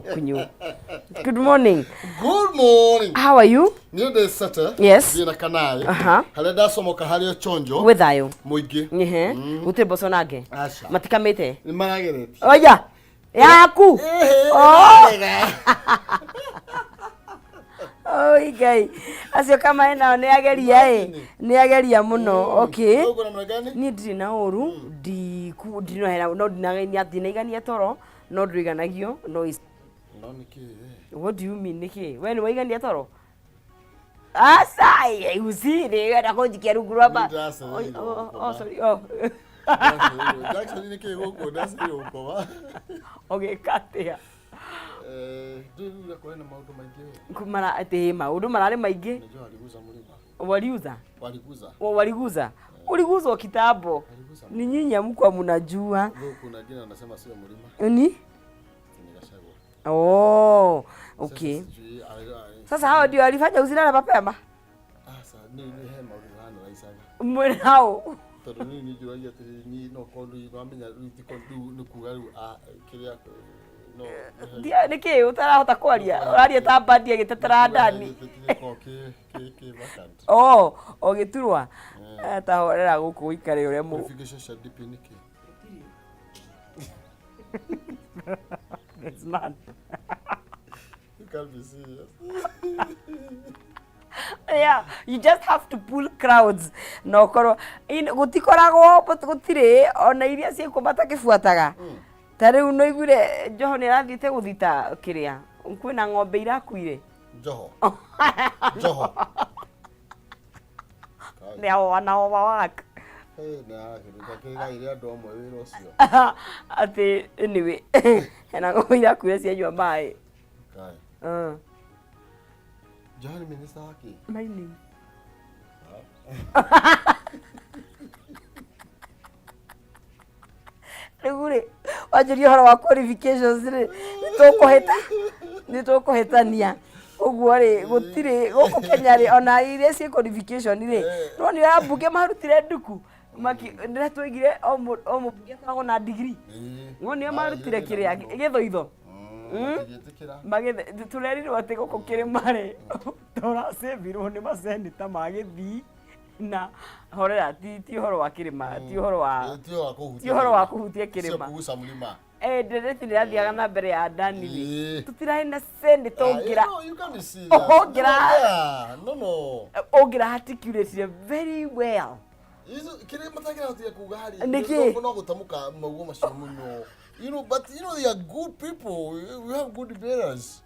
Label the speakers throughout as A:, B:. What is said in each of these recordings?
A: Okunyu. Good morning.
B: Good morning.
A: How are you?
B: Niĩ ndĩ sete.
A: Yes.
B: Thiĩ na kanarĩ.
A: Aha.
B: Harĩa ndacomoka harĩ o chonjo.
A: Gwĩ thayũ.
B: Mũingĩ.
A: Ehe. Gũtirĩ mboco nange.
B: Aca.
A: Matikamĩte.
B: Nĩ marageretie.
A: Oya. Yaku. Oh. Oi Ngai. Acio kama nao nĩ ageria ĩ. Nĩ ageria mũno. Okay.
B: Ũguo namna gani?
A: Niĩ ndirĩ na ũru ndiku ndinohera no ndinaigania toro no ndũiganagio no is
B: No nĩ kĩ?
A: What do you mean nĩkĩ? We nĩ waigania toro? Aca, usi nĩ kũnjikia rungu rwa ba.
B: Nĩ ndacereirwo
A: Oh, oh, oh,
B: gũkoma.
A: sorry. Oh.
B: Ndacereirwo. Jackson nĩ kĩ gũkũ ndacereirwo gũkoma.
A: Ũgĩka atĩa?
B: Eh, ndũĩ rĩu kũrĩ na maũndũ maingĩ.
A: Mara atĩ maũndũ mararĩ maingĩ.
B: Najua waliguza mlima.
A: Waliuza?
B: Waliguza.
A: Waliguza? Uliguzwa kitambo.
B: Waliguza.
A: Ni nyinyi hamkuwa mnajua.
B: Though kuna wengine wanasema sio mlima,
A: Ni?
B: ni Gachagua.
A: Oh, okay.
B: Sasa sijui,
A: Sasa hao ndio walifanya usilale mapema.
B: Aca, nĩ he maũndũ ranaraicaga.
A: Mwĩnao.
B: Tondũ niĩ nĩ njũragia atĩrĩrĩ, niĩ no korwo rĩu wamenya rĩu ti korwo rĩu nĩ kuga rĩu kĩrĩa no
A: Ndia nĩkĩ ũtarahota kwaria? Ũraria ta mbandi agĩtetera ndani.
B: Gĩkoragwo kĩ vacant.
A: Oh, o gĩturwa. Tahorera gũkũ ũikare ũrĩa mũ.
B: Qualification cia DP nĩ kĩ?
A: This man.
B: You can't be serious.
A: Yeah, you just have to pull crowds. Na ũkorwo gũtikoragwo gũtirĩ ona iria ciĩkuo matakĩbuataga. Ta rĩu no iguire Joho nĩ arathiĩte gũthita kĩrĩa. Kwĩna ng'ombe irakuire.
B: Joho. Joho.
A: Nĩ wana overwork.
B: Hey, nĩ arakĩgaire andũ amwe wĩra ũcio.
A: Atĩ anyway, hena ng'ombe irakuire cianyua maĩ.
B: Kai. Joho nĩ minister wa kĩ?
A: Mining. Rĩu rĩ, wanjĩria ũhoro wa qualifications rĩ, nĩtũkũhĩta nĩtũkũhĩtania ũguo rĩ, gũtirĩ gũkũ Kenya rĩ, ona iria ciĩ qualification rĩ, nĩwonire ambunge marutire nduku rĩrĩa twaigire o mũmbunge akoragwo na degree, nĩwonire marutire kĩrĩa gĩthũitho.
B: Matingĩtĩkĩra.
A: Magĩthe tũrerirwo atĩ gũkũ kĩrĩma rĩ, tũracĩbirwo nĩ maseneta ma Gĩthii na horera ti ũhoro wa kĩrĩma, ti ũhoro wa
B: Ti ũhoro wa kũhutia
A: ti ũhoro wa
B: kĩrĩma.
A: kũhutia
B: Sio
A: kĩrĩma.
B: kugusa mlima.
A: Eh, ndereti nĩrathiaga na mbere ya Dani rĩ,
B: Ĩĩ.
A: tũtirarĩ na seneta ũngĩra
B: You know, you can't be serious.
A: Ũngĩra-
B: Yeah, no, no.
A: ũngĩra articulate very well.
B: Izo kĩrĩa matangĩrahotire kuga harĩ
A: Nĩkĩ?
B: no gũtamũka maugo macio mũno. You know, but you know they are good people. We have good debaters.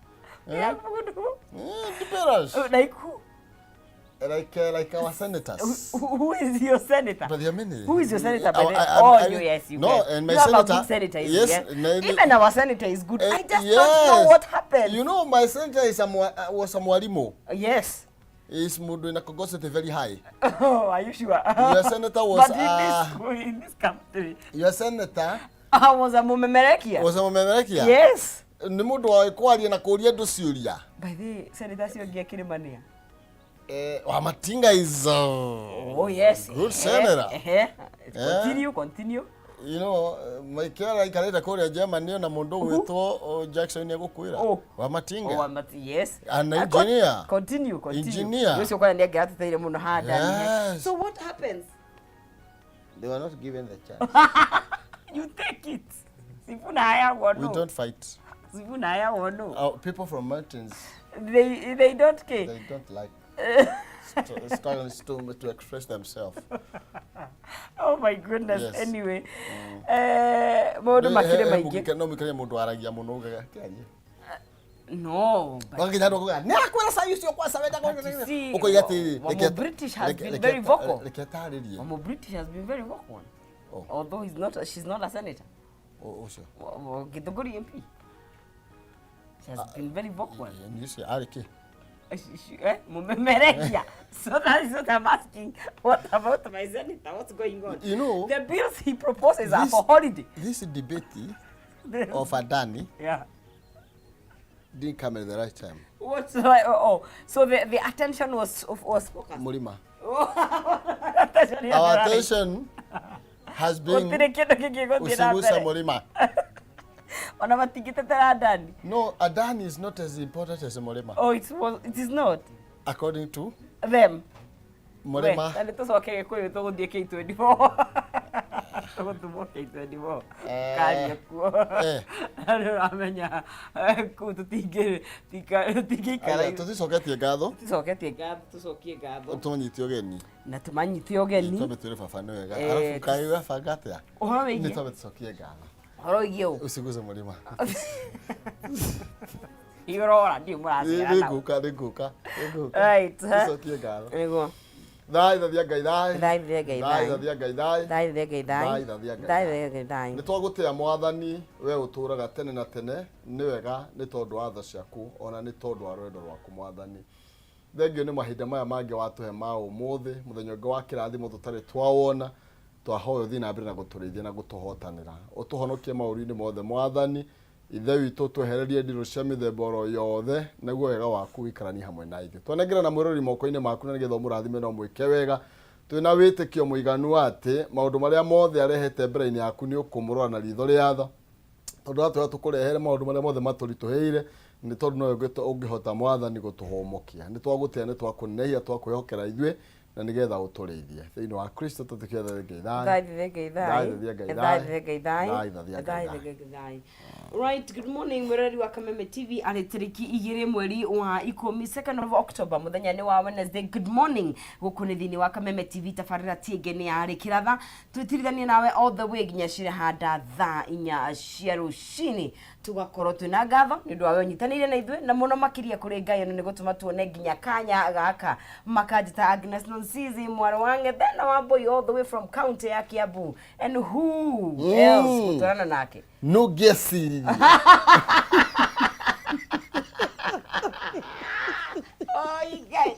A: Yeah, good.
B: Yeah, debaters.
A: Like who?
B: Like our senators.
A: Who is your senator?
B: But there are many.
A: Who is your senator? By the Oh, you, yes, you
B: No,
A: can.
B: and my
A: you have
B: senator.
A: a good senator. Is
B: Yes,
A: yes. Even our senator is good. I just don't know what happened.
B: You know, my senator is a was a mwalimu.
A: Yes.
B: Is mundu ina kogosete very high.
A: Oh, are you sure?
B: Your senator was
A: But in this country.
B: Your senator
A: was a mumemerekia.
B: Was a mumemerekia?
A: Yes.
B: Nĩ mũndũ wa kwaria na kũria andũ ciũria.
A: By the way, senator acio angĩ a kĩrĩma nĩa?
B: Wamatinga is
A: Oh, yes.
B: good senator.
A: Continue, continue.
B: You know, Michael aikarĩte kũrĩa Germany ona mũndũ ũgwĩtwo Jackson nĩ egũkwĩra.
A: Oh.
B: Wamatinga.
A: Oh, yes.
B: An engineer.
A: Continue, continue.
B: Engineer.
A: Ũcio kwani nĩ angĩratũteire mũno haha ndani.
B: Yes.
A: So what happens?
B: They were not given the chance.
A: You take it. Sifuna hayagwo
B: We
A: no.
B: don't fight.
A: Sifuna hayagwo no.
B: People from mountains,
A: They don't care.
B: They don't like struggling to express themselves.
A: Oh my goodness.
B: Yes.
A: Anyway, maũndũ makĩrĩ maingĩ.
B: No mũikare mũndũ aragia mũno ũgaga kĩarie.
A: No, but
B: Wakinya andũ akauga, nĩ akwĩra cai ũcio kwanza wenda
A: But you see,
B: ũkoiga atĩrĩrĩ,
A: Wamo British has been very vocal.
B: Reke atarĩrie.
A: Wamo British has been very vocal.
B: Oh.
A: Although he's not, she's not a senator.
B: Ũcio.
A: Githunguri MP. She has been very vocal.
B: Nĩ ũcio arĩ kĩ?
A: Mumemerekia. So that is what I'm asking. What about my senator? What's going on?
B: You know,
A: the bills he proposes are for holiday.
B: This debate of Adani
A: Yeah.
B: didn't come at the right time.
A: What's right? Oh, oh. So the attention was focused.
B: Murima.
A: Attention
B: Our attention has been
A: Gũtirĩ kĩndũ kĩngĩ gũthiĩ na
B: Usigusa
A: mbere.
B: Murima.
A: Ona matingĩtetera Adani.
B: No, Adani is not as important as Murima.
A: Oh, it is not.
B: According to
A: them.
B: Murima.
A: Na nĩ tũcoke Gĩkũyũ, tũgũthiĩ K24. Tũgũtũmwo K24. Karia kuo. Na nĩ ũramenya kũu tũtingĩikara.
B: Aya, tũticoketie ngatho.
A: Tũcoketie ngatho, tũcokie ngatho.
B: Tũmanyite ũgeni.
A: Na tũmanyite ũgeni.
B: Twambe twĩre baba nĩ wega. Arabu kaĩ wabanga atĩa?
A: Ũhoro wĩgiĩ?
B: Nĩ twambe tũcokie ngatho.
A: Ũhoro wĩgiĩ ũ?
B: Usiguze Murima.
A: Igorora ndiũ mũracera nao.
B: Nĩngũka, nĩngũka, nĩngũka.
A: Right.
B: Tũcokie ngatho.
A: Nĩguo.
B: Thai thathia Ngai thai.
A: Thai thathia Ngai
B: Thai
A: thai.
B: thathia Ngai thai.
A: Thai thathia Ngai thai.
B: Thai thathia Ngai
A: Thai
B: thai.
A: thathia Ngai thai.
B: Nĩ twagũtĩa Mwathani, we ũtũũraga tene na tene, nĩ wega nĩ tondũ wa tha ciaku, ona nĩ tondũ wa rwendo rwaku Mwathani. Thengio nĩ mahinda maya mangĩ watũhe ma ũmũthĩ, mũthenya ũngĩ wa kĩrathimo tũtarĩ twawona, twahoya ũthiĩ na mbere na gũtũrĩithia na gũtũhotanĩra. Ũtũhonokie maũru-inĩ mothe Mwathani, Ithe witũ, twehererie ndirũ cia mĩthemba oro yothe, naguo wega waku ũikaranie hamwe na ithuĩ. Twanengera na mwĩroreri moko-inĩ maku na nĩgetha ũmũrathime na ũmwĩke wega. Twĩ na wĩtĩkio mũiganu atĩ maũndũ marĩa mothe arehete mbere-inĩ yaku nĩ ũkũmũrora na ritho rĩa tha, tondũ watwĩra tũkũrehere maũndũ marĩa mothe matũritũhĩire, nĩ tondũ nowe ũngĩhota Mwathani gũtũhũmũkia. Nĩ twagũtĩa, nĩ twakũnehia, twakwĩhokera ithuĩ, na nĩgetha ũtũrĩithie. Thĩinĩ wa Kristo tũtĩkĩre Ngai thayũ.
A: Thai thathia Ngai
B: Thai
A: thai.
B: thathia Ngai
A: Thai
B: thai.
A: thathia Ngai thai.
B: Thai thathia Ngai
A: Thai
B: thai.
A: thathia Ngai thai. Right, good morning mwĩroreri wa Kameme TV, arĩ tarĩki 2 mweri wa 10, 2nd of October, mũthenya nĩ wa Wednesday. Good morning, gũkũ nĩ thĩinĩ wa Kameme TV, tabarĩra tiĩngĩ nĩ yarĩ kĩratha, twĩtirithanie nawe all the way nginya cirahanda thaa 4 cia rũcinĩ. Tũgakorwo twĩna ngatho nĩ ũndũ wa we ũnyitanĩire na ithuĩ, na mũno makĩria kũrĩ Ngai ona nĩ gũtũma tuone nginya kanya gaka. Makanjĩta Agnes Nonsizi, mwarĩ wa Ng'ethena wa Mbui, all the way from county ya Kiambu, and who else gũtwarana nake?
B: Nũngĩeciririe.
A: Oi, Ngai.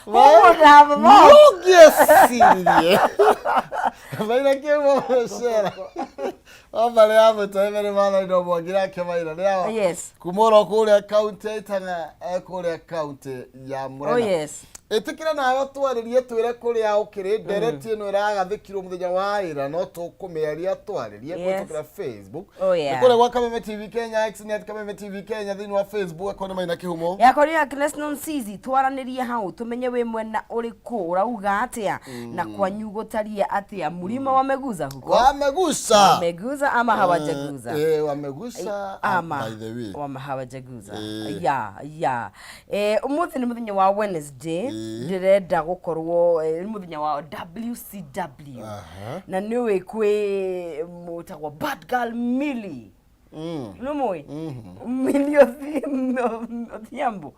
A: Who would have thought?
B: Nũngĩeciririe. Maina kĩmwe cera. Wa mbarĩ ya mũtwe Maathani no mwangi nake Maina nĩ awa.
A: Yes.
B: Kuma oro kũrĩa kaunti ya Itang'a, kũrĩa kaunti ya
A: Oh
B: Murang'a.
A: yes.
B: Ĩtĩkĩra nawe twarĩrie, twĩre kũrĩa ũkĩrĩ. Ndereti ĩno ĩragathĩkirwo mũthenya wa ĩra, no tũkũmĩaria, twarĩrie kũhĩtũkĩra Facebook.
A: Oh, yeah.
B: Nĩ kũrĩa gwa Kameme TV Kenya, X nĩ @KamemeTV Kenya, thĩinĩ wa Facebook akorwo nĩ Maina Kĩhumo.
A: Yakwa nĩ Agnes Nonsizi. Twaranĩrie hau tũmenye wĩ mwena ũrĩkũ, ũrauga atĩa, na kwanyu gũtariĩ atĩa. Mlima wameguza huko?
B: Wamegusa.
A: Wameguza ama hawajaguza?
B: Wamegusa
A: Ama
B: by the way.
A: Wama hawajaguza.
B: Eh.
A: Ya ya, ũmũthĩ nĩ mũthenya wa Wednesday. Ndĩrenda gũkorwo nĩ mũthenya wa WCW. Na nĩ ũĩ kwĩ mũtagwo Bad Girl Milly. Nĩ mũĩ Milly Odhiambo?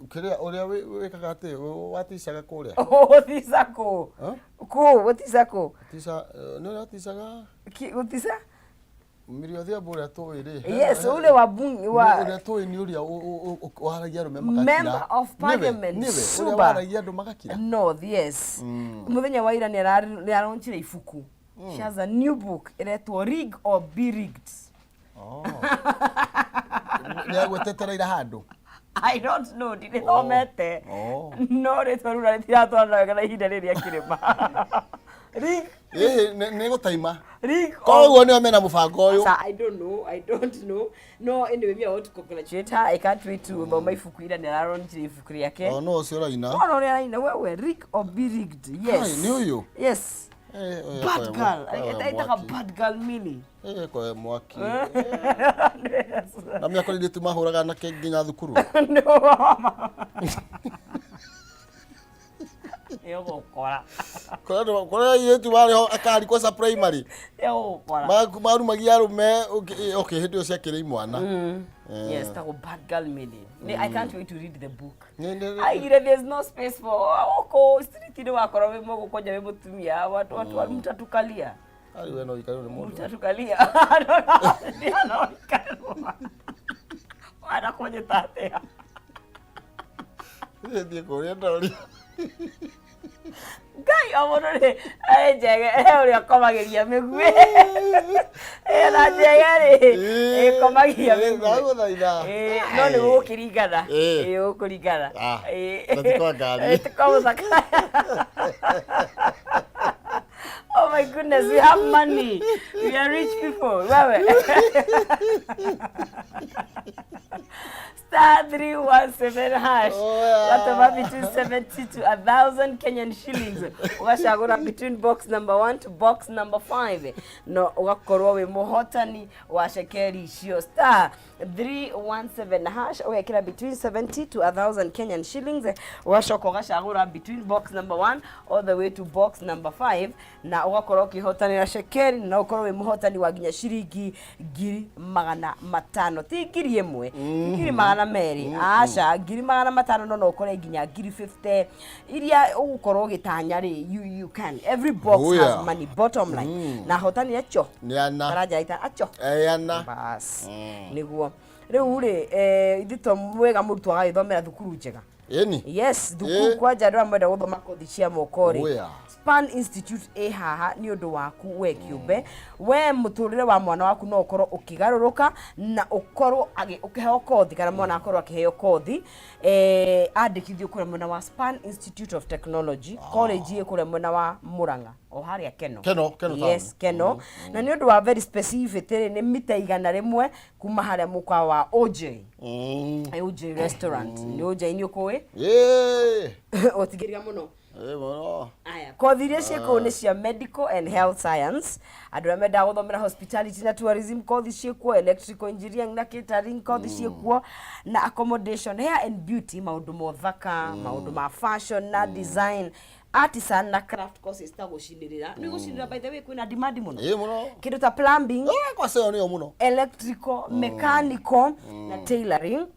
B: Kĩrĩa ũrĩa wĩkaga atĩ waticaga kũrĩa.
A: Gũtica kũ?
B: Huh?
A: Kũ gũtica kũ?
B: Tica nĩ ũrĩa waticaga.
A: Gũtica.
B: Milly Odhiambo ũrĩa tũĩ rĩ.
A: Yes, ule wa bunge wa
B: Ũrĩa tũĩ nĩ ũrĩa waragia arũme magakira.
A: Member of Parliament,
B: Nĩwe ũrĩa
A: Suba.
B: waragia andũ magakira.
A: North, yes. Muthenya wa ira nĩ araunchire ibuku. She has a new book ĩretwo Rig or Be Rigged.
B: Oh. Nĩ agwetetereire handũ.
A: I don't know, ndirĩthomete.
B: Oh.
A: No rĩtwa rĩu rĩtiratwarana wega na ihinda rĩrĩa akĩrĩma. Rig,
B: Ĩhĩ, nĩ gũtaima.
A: rig or
B: Koguo nĩo mena mũbango ũyũ.
A: Sir, I don't know. I don't know. No, anyway, me, I want to congratulate her. I can't wait to thoma ibuku ira nĩ araronjire ibuku rĩake.
B: O no ũcio ũraina.
A: Ona ũrĩa araina wewe, Rig or Be Rigged. Yes.
B: Ai, nĩ ũyũ?
A: Yes.
B: Eh,
A: Bad
B: ũyũ
A: girl.
B: koe
A: Ĩtaga
B: mwaki.
A: Bad Girl Milly.
B: Eh, koe mwaki. Na mĩaka rĩrĩ tumahũraga nake nginya thukuru.
A: Nĩ ũgũkora.
B: Kũrĩa airĩtu marĩ ho akari kwanza primary.
A: Nĩ ũgũkora.
B: Marumagia arũme, okay, hĩndĩ ĩyo ciakĩrĩ imwana.
A: Yes, tagwo Bad Girl Milly. I can't wait to read the book.
B: Nĩ
A: Aigire there's no space for gũkũ street-inĩ, wakorwo wĩ mũgũkũ nja wĩ mũtumia, watu mtatukalia.
B: Arĩ we no ikarwo nĩ mũndũ.
A: Mtatukalia. No ikarwo. Wana kũnyita atĩa?
B: Thiĩ kũrĩa ndoria.
A: Ngai, o mũndũ rĩ arĩ njege he ũrĩa akomagĩria mĩguĩ, ena njege rĩ ĩkomagia mĩguĩ.
B: Ndagũthaitha.
A: Ĩĩ, no nĩ gũkĩringana.
B: Ĩĩ.
A: Ĩĩ, gũkũringana.
B: Ah,
A: Ĩĩ.
B: na ti kwa ngari.
A: Ĩĩ, ti kwa mũcakaya. O my goodness, we have money. We are rich people. Wewe. Star 317 hash.
B: Oh, yeah.
A: Watoma between 70 to 1,000 Kenyan shillings. Ũgacagũra between box number 1 to box number 5. No ũgakorwo wĩ mũhotani wa cekeri icio. Star 317 hash ũgekĩra between 70 to 1,000 Kenyan shillings. Ũgacoka ũgacagũra between box number 1 all the way to box number 5 na ũgakorwo ũkĩhotanĩra cekeri na ũkorwo wĩ mũhotani wa nginya ciringi 500,000, ti 1,000, ti 200,000, aca, 500,000, no no ũkore nginya 50,000 iria ũgũkorwo ũgĩtanya rĩ, you can, every box
B: Oh, yeah.
A: has money, bottom line, na hotani acio
B: Nĩ ana.
A: Karanja ita acio.
B: Ana.
A: Bas, nĩguo rĩu rĩ, ithuĩ to mwega mũrutwo agagĩthomera thukuru njega.
B: Ĩni.
A: Yes, thukuru. Kwanja andũ arĩa mwenda gũthoma kothi cia moko rĩ,
B: Oh, yeah.
A: Span Institute ĩ haha nĩ ũndũ waku we kĩũmbe. We mũtũrĩre wa mwana waku no ũkorwo ũkĩgarũrũka na ũkorwo ũkĩheo kothi, kana mwana akorwo akĩheo kothi, andĩkithio kũrĩa mwena wa Span Institute of Technology. College ĩ kũrĩa mwena wa Murang'a, o harĩa Keno.
B: Keno, Keno town.
A: Yes, Keno. Na nĩ ũndũ wa very specific rĩ, nĩ mita 100 kuma harĩa mũkawa wa OJ. OJ restaurant nĩ OJ, nĩ ũkũĩ?
B: Ĩĩ.
A: Ũtigĩrĩra mũno.
B: Ĩĩ mũno.
A: Aya, kothi iria ciĩ kũu nĩ cia medical and health science, andũ arĩa mendaga gũthomera hospitality na tourism, kothi ciĩkuo, electrical engineering na catering, kothi ciĩkuo, na accommodation, hair and beauty, maũndũ ma ũthaka, maũndũ ma fashion na design, artisan na craft courses ta gũcinĩrĩra. Nĩ gũcinĩrĩra, by the way, kwĩna demand mũno.
B: Ĩĩ mũno.
A: Kĩndũ ta plumbing,
B: Kwaca ĩyo nĩyo mũno.
A: Electrical, mechanical na tailoring.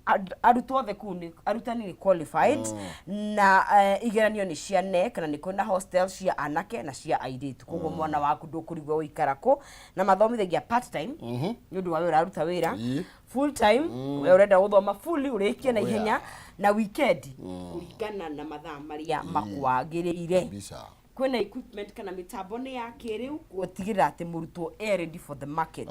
A: Arutwo othe kũu nĩ arutani nĩ qualified, na igeranio nĩ cia NEC, na nĩ kwĩna hostel cia anake na cia airĩtu, koguo mwana waku ndũkũrigwo gũikara kũ, na mathomithagia part time nĩ ũndũ wa we ũraruta wĩra, full time we ũrenda gũthoma fully ũrĩkie na ihenya, na weekend kũringana na mathaa marĩa makwagĩrĩire.
B: Kabisa.
A: Kwĩna equipment kana mĩtambo nĩ ya kĩrĩu gũtigĩrĩra atĩ mũrutwo e ready for the market.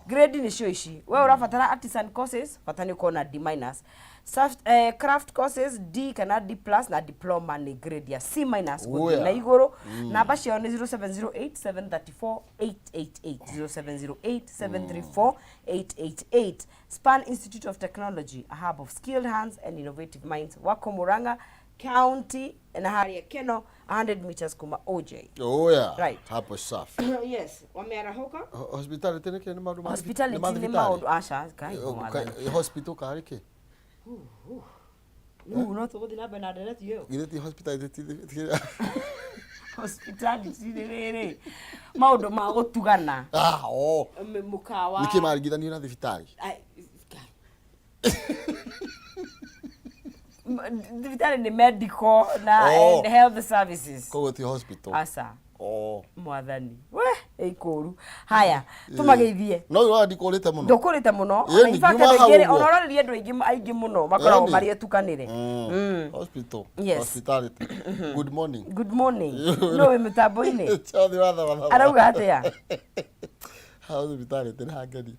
A: Grade nĩcio ici. We ũrabatara artisan courses, bata nĩ ũkorwo na D minus. Soft, craft courses D kana D plus, na diploma nĩ grade ya C minus gũthiĩ na igũrũ. Namba ciao nĩ 0708 734 888, 0708 734 888. Span Institute of Technology, a hub of skilled hands and innovative minds, wako Murang'a County na harĩa Keno, 100 meters kuma OJ.
B: Oh yeah.
A: Right.
B: Hapo safi.
A: Yes, wamearahũka.
B: Hospitality nĩ kĩ? Nĩ maũndũ ma
A: Hospitality
B: nĩ ma
A: nĩ
B: thibitarĩ?
A: maũndũ, aca, kai mwathani.
B: Hospital karĩ kĩ?
A: Rĩu no tũgũthiĩ na mbere na ndereti ĩyo.
B: Githĩ ti hospitality ti
A: Hospitality nĩ rĩrĩ, maũndũ ma gũtugana.
B: Ah, oh.
A: Mũkawa.
B: Nĩkĩ maringithanio na thibitarĩ?
A: Ai, thibitarĩ nĩ medical na
B: Oh.
A: and health services.
B: Koguo ti hospital.
A: Aca.
B: Oh.
A: Mwathani we ĩkũru. Haya, tũmageithie.
B: No ũrona ndikũrĩte mũno.
A: Ndũkũrĩte mũno.
B: Ĩni,
A: In fact,
B: ngiuma
A: andũ
B: hau
A: aingĩ
B: ũguo.
A: ona ũrarĩria andũ aingĩ aingĩ mũno makoragwo
B: Ĩni.
A: marĩ atukanĩre.
B: Hospital.
A: Yes.
B: Hospitality. Good morning.
A: Good morning. No wĩ mĩtambo-inĩ.
B: Chathi wa thabatha.
A: Arauga atĩa?
B: Hospitality nĩ hangeria.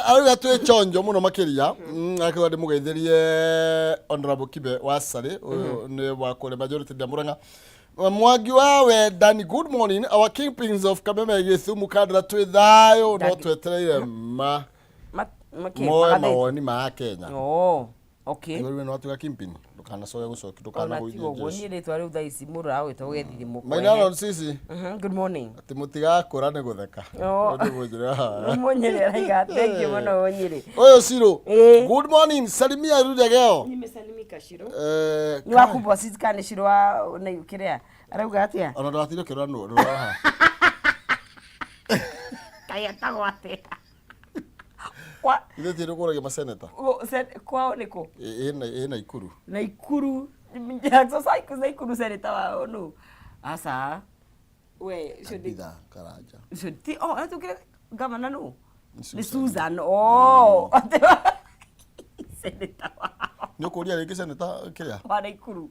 B: Arauga twĩ chonjo mũno makĩria. Akiuga ndĩmũgeithĩrie Honorable Kibe wa Sarĩ, ũyũ nĩ wa kũrĩa majority leader Murang'a. Mwangi wa Wendani, good morning, our kingpins of Kameme, Gĩthumu, Kandara, twĩ thayũ, no twetereire ma moe
A: Magathĩti.
B: Mawoni ma Kenya.
A: Oh, okay.
B: Igũrũ nĩ watuĩka kingpin, ndũkanacoke gũcokia,
A: Ona tiga ũguo,
B: ndũkanagũithie.
A: niĩ rĩtwa rĩu thaa ici mũndũ aragwĩta ũgethithimũkwo.
B: Maina sisi
A: Good morning.
B: Atĩ mũtigakũra nĩ gũtheka.
A: Oh.
B: Ũyũ nĩ mũnjĩre haha.
A: Mũnyĩrĩ araiga thank you mũno, Mũnyĩrĩ.
B: Ũyũ Ciro.
A: Ĩĩ.
B: Good morning, salimia Rudegeo.
A: Nimesalimika, Shiro.
B: Eh,
A: Nĩ wakubwa sisi kana nĩ Shiro wa na kĩrĩa arauga atĩa?
B: Ona ndũgatinde ũkĩrora nũ rora haha.
A: Kaĩ etagwo atĩa? Kwa
B: Ithuĩ ti rũkũragia maseneta.
A: Kwao nĩ kũ?
B: Ĩ Naikuru.
A: Naikuru. Sasa Naikuru seneta wao nũ? Aca. We ũcio nĩ
B: Kabitha Karanja.
A: Ũcio ti, oh, atukire gavana nũ?
B: Nĩ
A: Nĩ Susan. Oh. Seneta wao.
B: Nĩ ũkũria rĩngĩ seneta kĩrĩa?
A: Wa Naikuru.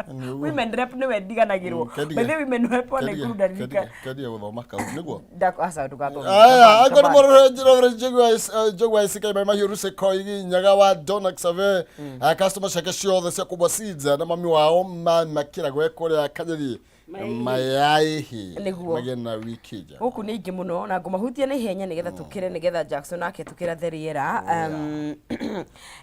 B: Nĩ ũguo.
A: Women rep nĩwe ndiganagĩrwo. By the way, women rep wa Naikuru ndarika.
B: Kendia gũthoma kau nĩguo.
A: Aca, ndũgathome.
B: Aya, angorwo mũrore Njũgũa ICK Mai Mahiũ Ruse Koigi Nyaga wa Donna Xavier, customer ciake ciothe cia Kubwa Seeds na mami wao Mama Kĩragwe kũrĩa Kanyeri. Mayaihi.
A: Nĩguo.
B: Magĩe na wiki njega.
A: Gũkũ nĩ aingĩ mũno na ngũmahutia na ihenya nĩgetha tũkĩre, nĩgetha Jackson nake tũkĩra therĩera.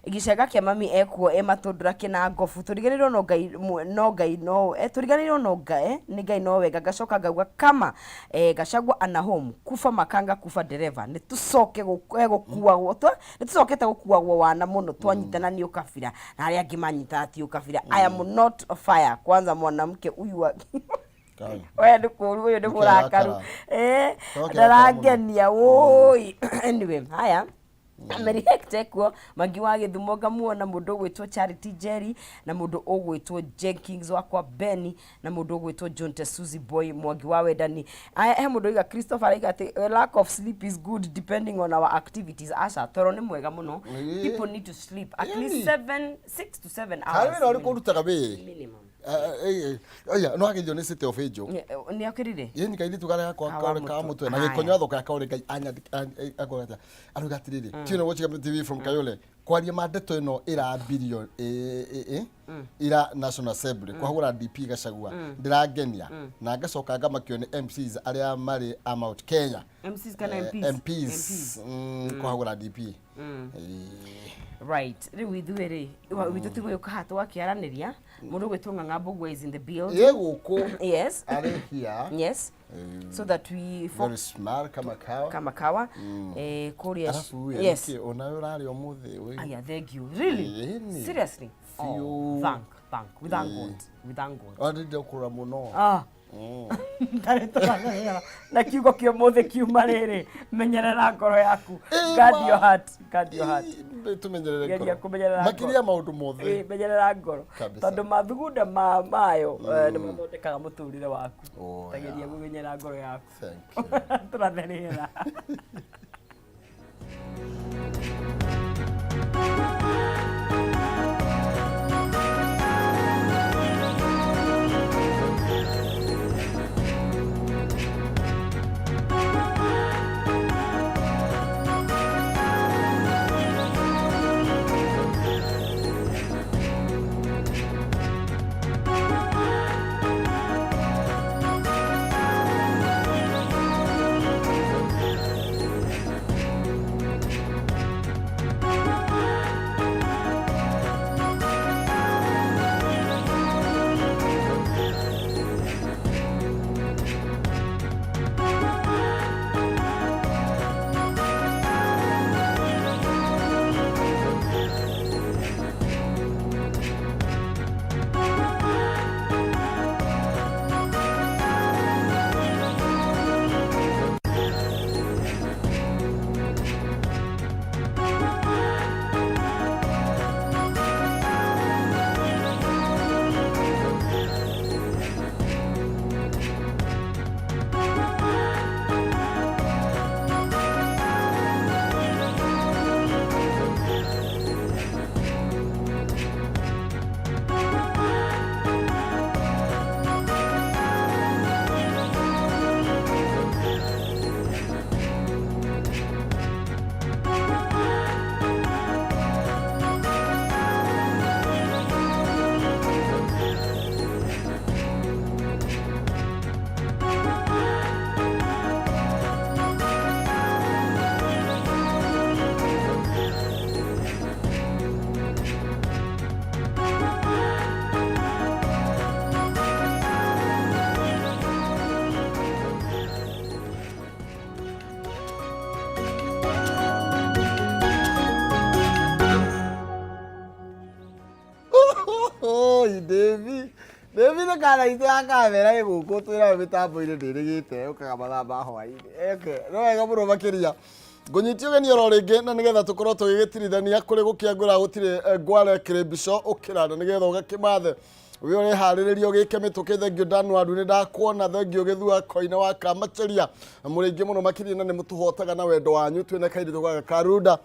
A: Gĩcanga kĩa mami ekuo e matũndũra kĩna ngobu tũriganĩrwo no Ngai, no Ngai no tũriganĩrwo no Ngai, nĩ Ngai no wega. Ngacoka ngauga kama Gachagua ana home kuba makanga kuba ndereba, nĩ tũcoke gũkuagwo, nĩ tũcokete gũkuagwo wana mũno twanyitana nĩ ũkabira na arĩa angĩ manyitaga ti ũkabira. I am not fire kwanza mwanamke huyu wa
B: Kai.
A: Oya nĩ kũru, ũyũ nĩ
B: Nĩkĩ
A: mũrakaru.
B: arakara? Toke
A: Ndarangenia wũi. Anyway, haya, Mary Hector kuo Mangi wa Gĩthumo ngamuona, mũndũ ũgwĩtwo Charity Jerry na mũndũ ũgwĩtwo Jenkins wakwa Benny na mũndũ ũgwĩtwo John Tesuzi Boy Mwangi wa Wendani. Aya, he mũndũ oiga, Christopher araiga atĩ lack of sleep is good depending on our activities. Aca, toro nĩ mwega mũno. People need to sleep at least 7, 6 to 7
B: Harĩ
A: hours
B: wĩra ũrĩkũ ũrutaga wĩ?
A: minimum.
B: Oya, no ageithio nĩ City of Angel.
A: Nĩ akĩrire.
B: Yeni kairitu karĩa gakwa
A: Kawa
B: kaore ka
A: mũtwe.
B: mũtwe na
A: Haya.
B: gĩkonyo athoka kaore Ngai akoga atĩa arauga atĩrĩrĩ, tune watching TV from Kayole, kwaria ma ndeto ĩno ĩrambirio ira National Assembly kwahũra DP Gachagua ndĩrangenia na ngacoka ngamakio nĩ MCs arĩa marĩ a Mount Kenya.
A: MCs kana MPs?
B: MPs, kwahũra DP.
A: Right, rĩu ithuĩ rĩ witũ ti gũgĩũka haha tũgakĩaranĩria. Mũndũ ũgwĩtwo Ng'ang'a Mbũgua is in the building.
B: Ĩ gũkũ.
A: Yes.
B: Arĩ here.
A: Yes, so that we
B: very smart kama kawa.
A: Kama kawa, kũrĩa.
B: Arabu we
A: Yes.
B: nĩkĩ onawe ũrarĩa ũmũthĩ
A: Aya, thank you. Really?
B: Ĩni.
A: Seriously? Oh,
B: Fiũ.
A: thank we thank God, we thank God.
B: Wandĩndĩ kũra mũno.
A: Ah, ndarĩ tũratherera na kiugo kĩa ũmũthĩ kiuma rĩrĩ, menyerera ngoro yaku. Guard your heart, guard your heart.
B: Tũmenyerere
A: Geria
B: ngoro.
A: kũmenyerera ngoro.
B: Makĩria maũndũ mothe.
A: Menyerera ngoro
B: Kabisa.
A: tondũ mathugunda ma mayo nĩ mathondekaga mũtũrĩre waku.
B: Oh,
A: Ta geria
B: yeah.
A: kũmenyerera ngoro yaku.
B: Thank you.
A: Tũratherera.
B: Oi, David. David nĩ kana itũ ya kamera ĩ gũkũ twĩnayo mĩtambo-inĩ ndĩrĩgĩte ũkaga mathaa ma hwaĩ-inĩ. Okay, no wega mũno makĩria. Ngũnyitie ũgeni oro rĩngĩ na nĩgetha tũkorwo tũgĩgĩtirithania kũrĩ gũkĩangũra gũtirĩ ngware kĩrĩmbico ũkĩra na nĩgetha ũgakĩmathe. Wĩ ũreharĩrĩria ũgĩke mĩtũkĩ. Thengio Danwaru, nĩ ndakuona. Thengio Gĩthua Koine wa Kamacheria, mũrĩ aingĩ mũno makĩria na nĩ mũtũhotaga na wendo wanyu. Twĩna kairĩtu gaka Karunda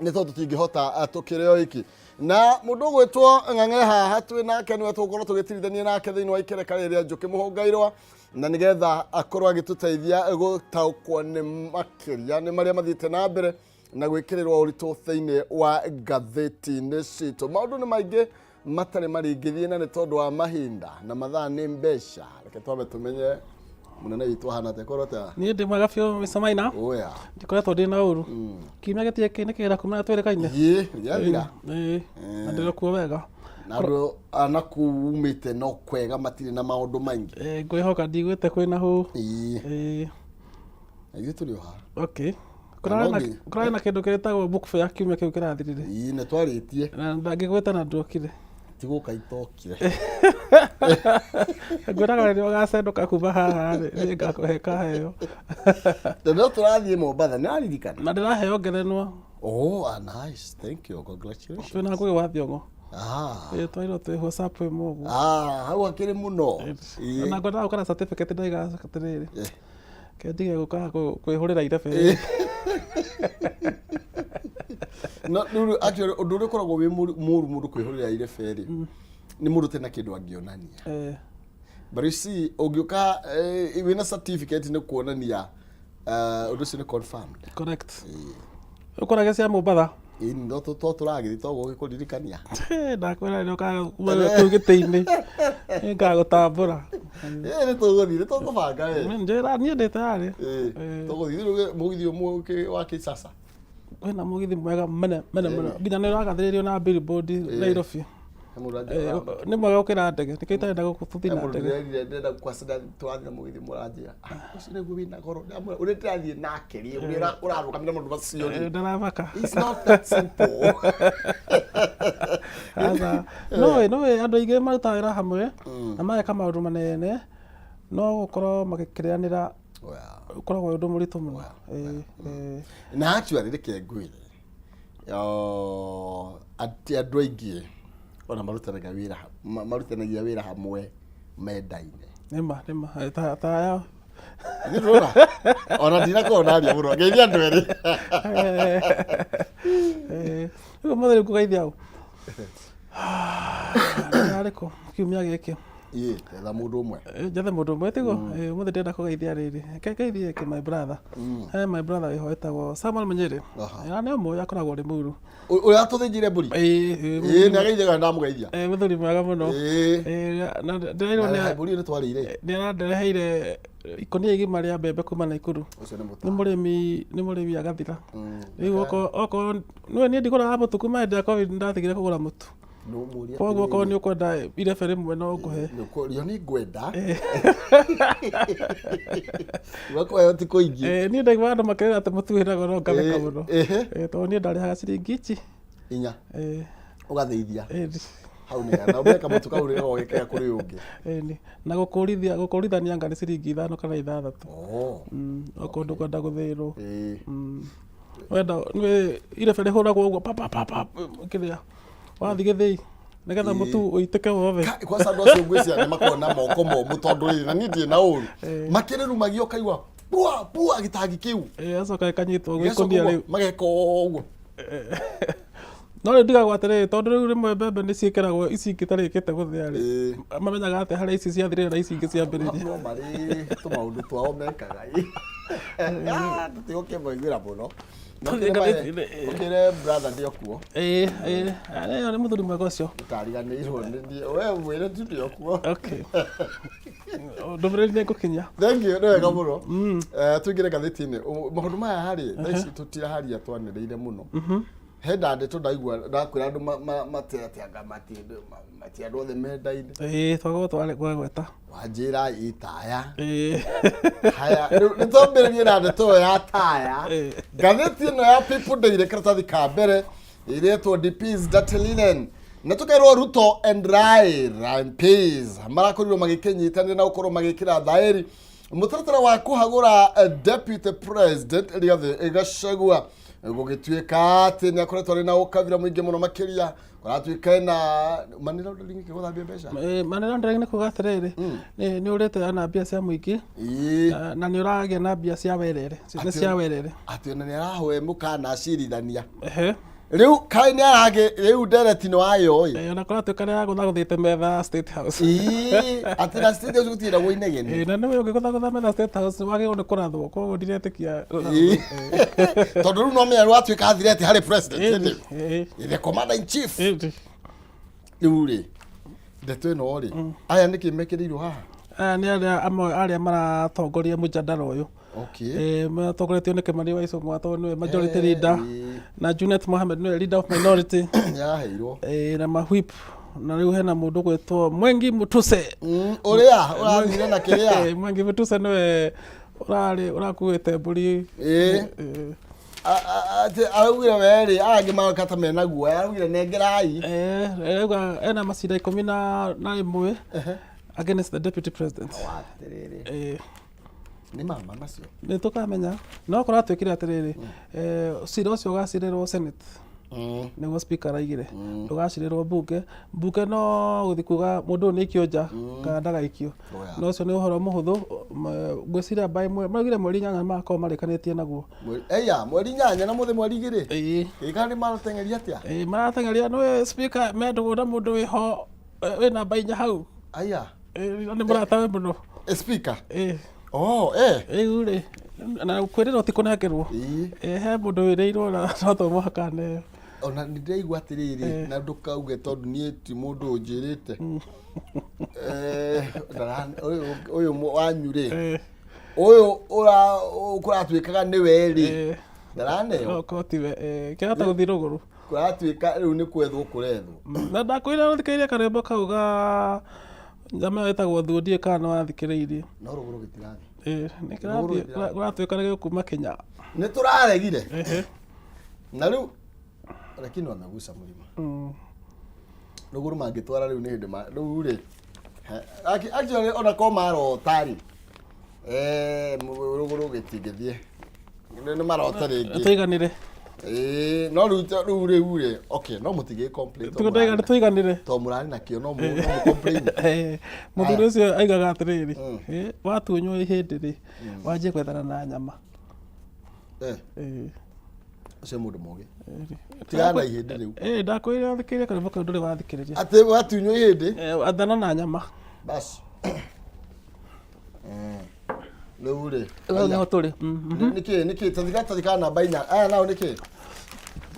B: nĩ tondũ tũtingĩhota tũkĩrĩ o iki na mũndũ ũgwĩtwo Ng'ang'e haha twĩ nake nĩwe tũgũkorwo tũgĩtirithania nake thĩinĩ wa ikereka rĩrĩa Njũkĩ Mũhũngairwa na nĩgetha akorwo agĩtũteithia gũtaũkwo nĩ makĩria nĩ marĩa mathiĩte na mbere na gwĩkĩrĩrwo ũritũ thĩinĩ wa ngathĩti-inĩ citũ. Maũndũ nĩ maingĩ matarĩ maringithie na nĩ tondũ wa mahinda na mathaa nĩ mbeca. Reke twambe tũmenye mũnene witũ ahana atĩa, korwo atĩa?
C: Niĩ ndĩ mwega biũ, Mr. Maina.
B: Oya.
C: Ndikoretwo ndĩ na ũru. Kiumia gĩtirĩ nĩ kĩgera kuma twĩrĩkaine.
B: Ĩ, gĩathira.
C: Ĩĩ, na ndĩrĩ kuo wega.
B: Na andũ a nakũu umĩte no kwega, matirĩ na maũndũ maingĩ?
C: Ĩĩ, ngwĩhoka ndigwĩte kwĩna hũ.
B: Ĩ.
C: Ĩĩ.
B: Na ithuĩ tũrĩ o haha.
C: Okay. Kũrarĩ na
B: No nginya.
C: Kũrarĩ na kĩndũ kĩtagwo book fair kiumia kĩu kĩrathirire.
B: Ĩ, nĩ twarĩtie.
C: Na ndangĩgwĩta na nduokire.
B: Ti gũka itokire.
C: Ngwĩraga rĩrĩa ũgacendũka kuma haha rĩ, niĩ ngakũhe kaheo.
B: Na no tũrathiĩ Mombatha, nĩ waririkana?
C: Na ndĩraheo ngerenwa.
B: Oh, ah, nice. Thank you. Congratulations.
C: Twĩna Ngũgĩ wa Thiong'o.
B: Ah.
C: Ĩĩ, twairwo twĩ WhatsApp ĩmwe ũguo.
B: Ah, hau hakĩrĩ mũno. Ĩ.
C: Na ngwendaga gũka na certificate ndaiga atĩrĩrĩ.
B: Eh.
C: Kendige gũka kwĩhũrĩra irebe.
B: No rĩu actually ũndũ ũrĩa ũkoragwo wĩ mũru mũru mũndũ kwĩhũrĩra irebe rĩ, nĩ mũndũ ũtarĩ na kĩndũ angĩonania. But you see, ũngĩũka wĩna certificate nĩ kuonania ũndũ ũcio nĩ confirmed.
C: Correct. Ũkorage cia Mombatha.
B: Ĩ, no to tũragĩthiĩ twagũgĩkũririkania.
C: Ndakwĩra rĩrĩa ũkaga kuma kũu gĩtĩ-inĩ nĩngagũtambũra.
B: Ĩ, nĩ tũgũthiĩ, nĩ tũkũbanga we.
C: Njĩra niĩ ndĩ tayarĩ.
B: Ĩ, tũgũthiĩ rĩu mũgithi ũmwe wa Kisasa.
C: Kwĩna mũgithi mwega mene mene mũno nginya nĩ ũragathĩrĩrio na billboard Nairobi.
B: He mũndũ
C: Nĩ mwega gũkĩra ndege, nĩkĩo itarenda gũthiĩ
B: he
C: na
B: mũndũ
C: ndege.
B: ndĩrerire ndĩrenda kwacina tũrathiĩ na mũgithi mũranjĩra, "Ah, ũcio nĩguo wĩna goro." Ndamwĩra, ũrĩa ndĩrathiĩ nake rĩ, ũrĩa ũrarũgamĩra maũndũ macio rĩ.
C: Ndaramaka.
B: It's not that simple.
C: Aca. No no andũ aingĩ marutaga wĩra hamwe na mageka maũndũ manene, no gũkorwo magĩkĩrĩanĩra ũkoragwo wĩ ũndũ mũritũ mũno. Ĩĩ.
B: Na actually reke ngwĩre, atĩ andũ aingĩ ona marutanaga wĩra marutanagia wĩra hamwe mendaine.
C: Nĩma nĩma. Ta aya.
B: Ithuĩ ndũrona ona ndinakorwo ndaria mũno, ngeithia andũ erĩ.
C: Rĩu ũmũthĩ rĩu ngũgeithia ũ? Arĩ kũ kiumia gĩkĩ?
B: Ĩ, etha mũndũ ũmwe.
C: Njethe mũndũ ũmwe tiguo? Ũmũthĩ ndĩrenda kũgeithia rĩrĩ. Reke ngeithie kĩ my brother. He my brother wĩho wĩtagwo Samuel Mũnyĩrĩ. Na nĩ ũmũĩ, akoragwo Limuru.
B: Ũrĩa watũthĩnjĩire mbũri?
C: Ĩĩ.
B: Ĩ, nĩ ageithia, ndamũgeithia.
C: Mũthuri mwega mũno.
B: Ĩ.
C: Na ndĩrairwo
B: Na mbũri ĩyo nĩ twarĩire.
C: nĩ arandereheire ikũnia igima rĩa mbembe kuma Naikuru.
B: Ũcio nĩ
C: Nĩ
B: mũta.
C: mũrĩmi, nĩ mũrĩmi agathira. Rĩu okorwo nĩwe niĩ ndigũraga mũtu kuma hĩndĩ ya Covid, nĩndatigire kũgũra mũtu.
B: Nũmũrie.
C: Koguo okorwo nĩ ũkwenda irebe rĩmwe no ngũhe.
B: Nĩũkũrio nĩ ngwenda. Gwakuoya ti kũingĩ.
C: Niĩ ndaigua andũ makĩrĩra atĩ mũtu wĩna goro ngatheka mũno. Tondũ niĩ ndarĩhaga ciringi ici.
B: 4. Ũgathĩithia.
C: Ĩĩ.
B: Hau nĩ na ũmeka mũtu kau rĩo ũgĩkĩra kũrĩ ũngĩ.
C: Ĩni. Na gũkũrithia gũkũrithania anga nĩ ciringi 5 kana 6.
B: Oh.
C: Okorwo ndũkwenda gũthĩĩrwo.
B: Ĩĩ.
C: Wenda nĩ irebe rĩhũragwo ũguo pa pa pa pa kĩrĩa wathiĩ gĩthĩi nĩgetha mũtu ũitĩke wothe.
B: Kwanza andũ acio ngwĩciria nĩ makoragwo na moko momũ, tondũ rĩrĩ na niĩ ndirĩ na ũru, makĩrĩrumagia ũkaigua pua pua gĩtangi kĩu.
C: Ĩĩ, acoka ĩkanyitwo
B: Gĩgacoka
C: gwĩkũnia
B: ũguo,
C: rĩu.
B: mageka ũguo.
C: No rĩu ndigagwo atĩrĩrĩ, tondũ rĩu rĩmwe mbembe nĩ ciĩkĩragwo ici ingĩ itarĩkĩte gũthĩa rĩ, mamenyaga atĩa harĩa ici ciathirĩra na ici ingĩ ciambĩrĩria?
B: No marĩ tũmaũndũ twao mekaga, tũtigũkĩmaiguĩra mũno. Na ũkĩre brother ndĩ okuo.
C: Ĩĩ, ĩyo nĩ mũthuri mwega ũcio.
B: Ndariganĩirwo nĩ niĩ, we mwĩre tu ndĩ okuo.
C: Okay, ndũmĩrĩri nĩ ngũkinyia.
B: Thank you, nĩ wega mũno. Tũingĩre ngathĩti-inĩ. Maũndũ maya harĩ thaa ici tũtiraharia twanĩrĩire mũno. He ndeto ndaigua ndakwĩra andũ mateateanga mati andũ othe mendaine.
C: Ĩĩ, twagwo twagweta.
B: Wanjĩra ĩtaya.
C: Ĩĩ.
B: Haya, rĩu nĩ twambĩrĩrie na ndeto ĩyo ya taya. Ngathĩti ĩno ya People Daily, karatathi ka mbere, ĩretwo DP's Dirty Linen, na tũkerwo Ruto and Raila MPs marakorirwo magĩkĩnyitanĩra na gũkorwo magĩkĩra thaĩri mũtaratara wa kũhagũra Deputy President Rigathĩ Gachagua, gũgĩtuĩka atĩ nĩ akoretwo arĩ na ũkabira mũingĩ mũno makĩria kũratuĩka ena money laundering, gũthambia mbeca.
C: Money laundering nĩ kuga atĩrĩrĩ, nĩ ũrĩte na mbia cia mũingĩ na nĩ ũragĩa na mbia cia werere, nĩ cia werere.
B: Atĩ ona nĩ arahoe mũkana acirithania.
C: Ehe.
B: Rĩu kaĩ nĩ aragĩ rĩu ndereti nĩ wayo ĩ.
C: Ona kũratuĩka nĩ aragũthagũthĩte metha State House.
B: Ĩĩ, atĩ na State House gũtirĩ inegene.
C: Na nĩwe ũngĩgũthagũtha metha State House wagĩrĩirwo nĩ kũrathwo, koguo ndiretĩkia.
B: Tondũ rĩu no menya rĩu atuĩka threat harĩ president.
C: Ĩĩ.
B: The commander in chief.
C: Ĩĩ.
B: Rĩu rĩ, ndeto ĩno rĩ, aya nĩkĩ mekĩrĩirwo haha?
C: Aya nĩ arĩa amwe arĩa maratongoria mũjadara ũyũ. Matongoretio nĩ Kĩmani wa Icũng'wa tondũ nĩwe majority leader na Junet Mohamed nĩwe leader of minority.
B: Nĩaraheirwo.
C: Na ma whip na rĩu hena mũndũ gwĩtwo Mwengi Mutuse.
B: Ũrĩa ũrathire na kĩrĩa.
C: Mwengi Mutuse nĩwe ũrarĩ ũrakuĩte mbũri.
B: Atĩ araugire werĩ aya angĩ maroka ta mena guoya, araugire nengerai.
C: Arauga ena macira 11 against the deputy president.
B: Atĩrĩrĩ. Nĩ mama macio.
C: Nĩ tũkamenya no kũratuĩkire atĩrĩrĩ, cira ũcio ũgacirĩrwo Senate, nĩguo speaker araigire, ndũgacirĩrwo mbunge. Mbunge no gũthiĩ kuga mũndũ ũyũ nĩ aikio nja kana ndagaikio. No ũcio nĩ ũhoro mũhũthũ. Ngwĩciria by maraugire mweri 8 magakorwo marĩkanĩtie naguo.
B: Eya, mweri 8 na mũthĩ mweri 2.
C: Ĩĩ.
B: Ĩ kana nĩ marateng'eria atĩa?
C: Ĩĩ, marateng'eria. Nĩwe speaker mendũgũ na mũndũ wĩho wĩ namba 4 hau.
B: Aya.
C: Ĩĩ, na nĩ mũratawe mũno.
B: Speaker?
C: Ĩĩ.
B: Oh, eh.
C: Rĩu rĩ, na kwĩrĩrwo ti kũnengerwo.
B: Ĩĩ.
C: He mũndũ wĩrĩirwo na no to mũhaka aneo.
B: Ona nĩ ndĩraigua atĩrĩrĩ, na ndũkauge tondũ niĩ ti mũndũ ũnjĩrĩte. Ũyũ wanyu rĩ, ũyũ kũratuĩkaga nĩwe rĩ, ndaraneo.
C: No korwo tiwe, kĩahota gũthiĩ rũgũrũ.
B: Kũratuĩka rĩu nĩ kwethwo kũrethwo.
C: Na ndakwĩra ũthikĩrĩrie karwĩmbo kau ga njama ĩyo ĩtagwo Thuo, ndiũĩ kana nĩ wathikĩrĩirie.
B: No rũgũrũ gĩtirathiĩ.
C: Ĩĩ, nĩ kĩrathiĩ, kũratuĩka nĩ gĩkuma Kenya.
B: Nĩ tũraregire. Na rĩu lakini wamegusa mlima. Rũgũrũ mangĩtwara rĩu nĩ hĩndĩ rĩu rĩ. Actually ona ko marota rĩ. Rũgũrũ gĩtingĩthiĩ. Nĩ marota rĩngĩ.
C: Tũiganĩre.
B: Ĩĩ, no rĩu rĩu rĩu rĩ, okay, no mũtingĩ complain.
C: Tũiganĩre.
B: To mũrarĩ nakĩo no mũ complain.
C: Mũthuri ũcio aigaga atĩrĩrĩ, watunywo ihĩndĩ rĩ, wanjie gwethana na nyama.
B: Ũcio mũndũ mũgĩ. Tigana na ihĩndĩ rĩu.
C: Ndakwĩrire ũthikĩrĩrie karwĩmbo kau ndũrĩ wathikĩrĩria.
B: Atĩ watunywo ihĩndĩ?
C: Ethana na nyama.
B: Bas. Rĩu rĩ.
C: Rĩu nĩho tũrĩ.
B: Nĩkĩ nĩkĩ tathika tathika namba 4. Aya nao nĩkĩ?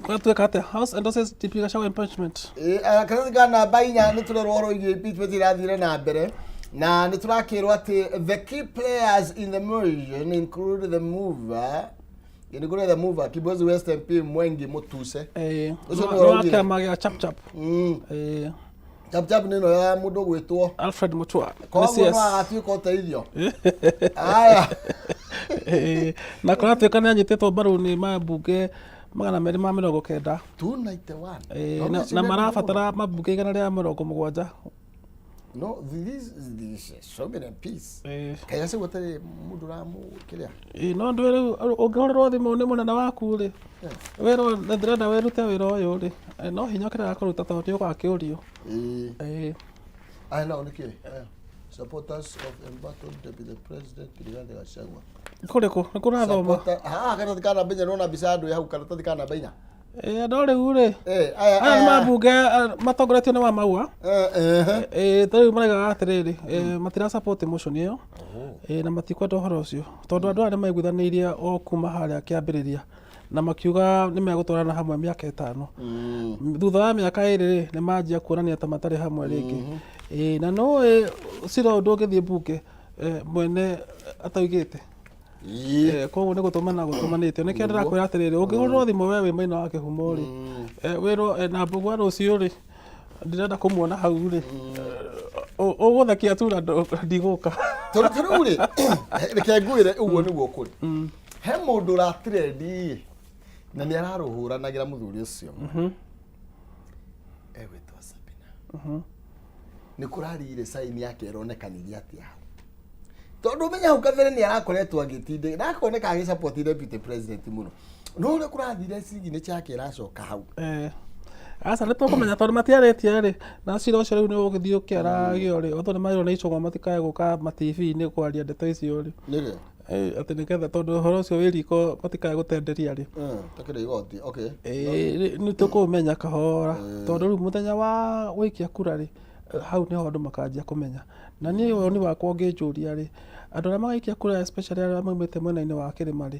C: Kũratuĩka atĩa? House endorses DP Gachagua impeachment.
B: Karatathi ka namba 4 nĩ tũrerwo ũhoro wĩgiĩ impeachment irathire na mbere. Na nĩ tũrakĩrwo atĩ the key players in the motion include the mover. Nĩ kũrĩ the mover Kibwezi West MP Mwengi Mutuse. Ũcio nĩwe
C: Nĩ wa
B: ũraugire.
C: kĩama gĩa Chap Chap.
B: Chap Chap nĩ ĩno ya mũndũ gwĩtwo
C: Alfred Mutua.
B: Koguo no agatuĩka ũteithio. Aya.
C: Na kũratuĩka nĩ anyitĩtwo mbaru nĩ mambunge 290.
B: 291.
C: Na marabatara mambunge 170.
B: No, this is so many peace. Kaĩ acio gũtarĩ mũndũ ũramũkĩrĩa?
C: No ndũĩ rĩu ũngĩhũrĩrwo thimũ nĩ mũnene waku rĩ, wĩrwo ndĩrenda wĩrute wĩra ũyũ rĩ, no hinya ũkĩrega kũruta tondũ nĩ ũgakĩũrio.
B: Aya nao nĩkĩ? Aya. Supporters of embattled Deputy President Rigathi Gachagua.
C: Kũrĩkũ? Nĩ kũrathoma?
B: Supporter, haha karatathi ka namba 4 nĩwona mbica ya andũ ĩ hau karatathi ka namba 4.
C: No rĩu rĩ,
B: Aya,
C: aya nĩ
B: aya.
C: mambunge matongoretio nĩ Wamaua. Ta rĩu maraigaga atĩrĩrĩ, matira support motion ĩyo, na matikwenda ũhoro ũcio tondũ andũ aya nĩ maiguithanĩirie o kuma harĩa kĩambĩrĩria na makiuga nĩ megũtwarana hamwe mĩaka 5. Thutha wa mĩaka 2 rĩ, nĩ manjia kuonania ta matarĩ hamwe rĩngĩ. Na nũĩ cira ũyũ ndũngĩthiĩ mbunge mwene ataugĩte. Koguo nĩ gũtũmana gũtũmanĩte. Nĩkĩo ndĩrakwĩra atĩrĩrĩ, ũngĩhũrĩrwo thimũ we wĩ maina wa kĩhumo rĩ, wĩrwo na Mbũgua rũciũ rĩ, ndĩrenda kũmuona hau rĩ, ũgũthekia tu na ndigũka.
B: Tondũ ta rĩu rĩ, reke ngwĩre ũguo nĩguo kũrĩ. He mũndũ ũratrendi na nĩ ararũhũranagĩra mũthuri ũcio. Egwĩtwo Sabina. Nĩ kũrarire sign yake ĩronekanirie atĩa hau. Tondũ ũmenye hau kabere nĩ arakoretwo agĩtindĩka na akoneka agĩ support deputy president mũno. No ũrĩa kũrathire signature yake ĩracoka hau.
C: Aca nĩ tũkũmenya tondũ matiarĩtie rĩ, na cira ũcio rĩu nĩ ũgũgĩthiĩ ũkĩaragio rĩ, otho nĩ marirwo nĩ Icũng'wa matikae gũka ma TV-inĩ kwaria ndeto icio rĩ.
B: Nĩkĩ?
C: Atĩ nĩgetha tondũ ũhoro ũcio wĩ riko matikae gũtenderia rĩ.
B: Takĩrĩ igoti, okay.
C: Nĩ tũkũmenya kahora tondũ rĩu mũthenya wa gũikia kura rĩ, hau nĩho andũ makanjia kũmenya. Na niĩ woni wakwa ũngĩnjũria rĩ, andũ arĩa magaikia kura especially arĩa maumĩte mwena-inĩ wa kĩrĩma rĩ,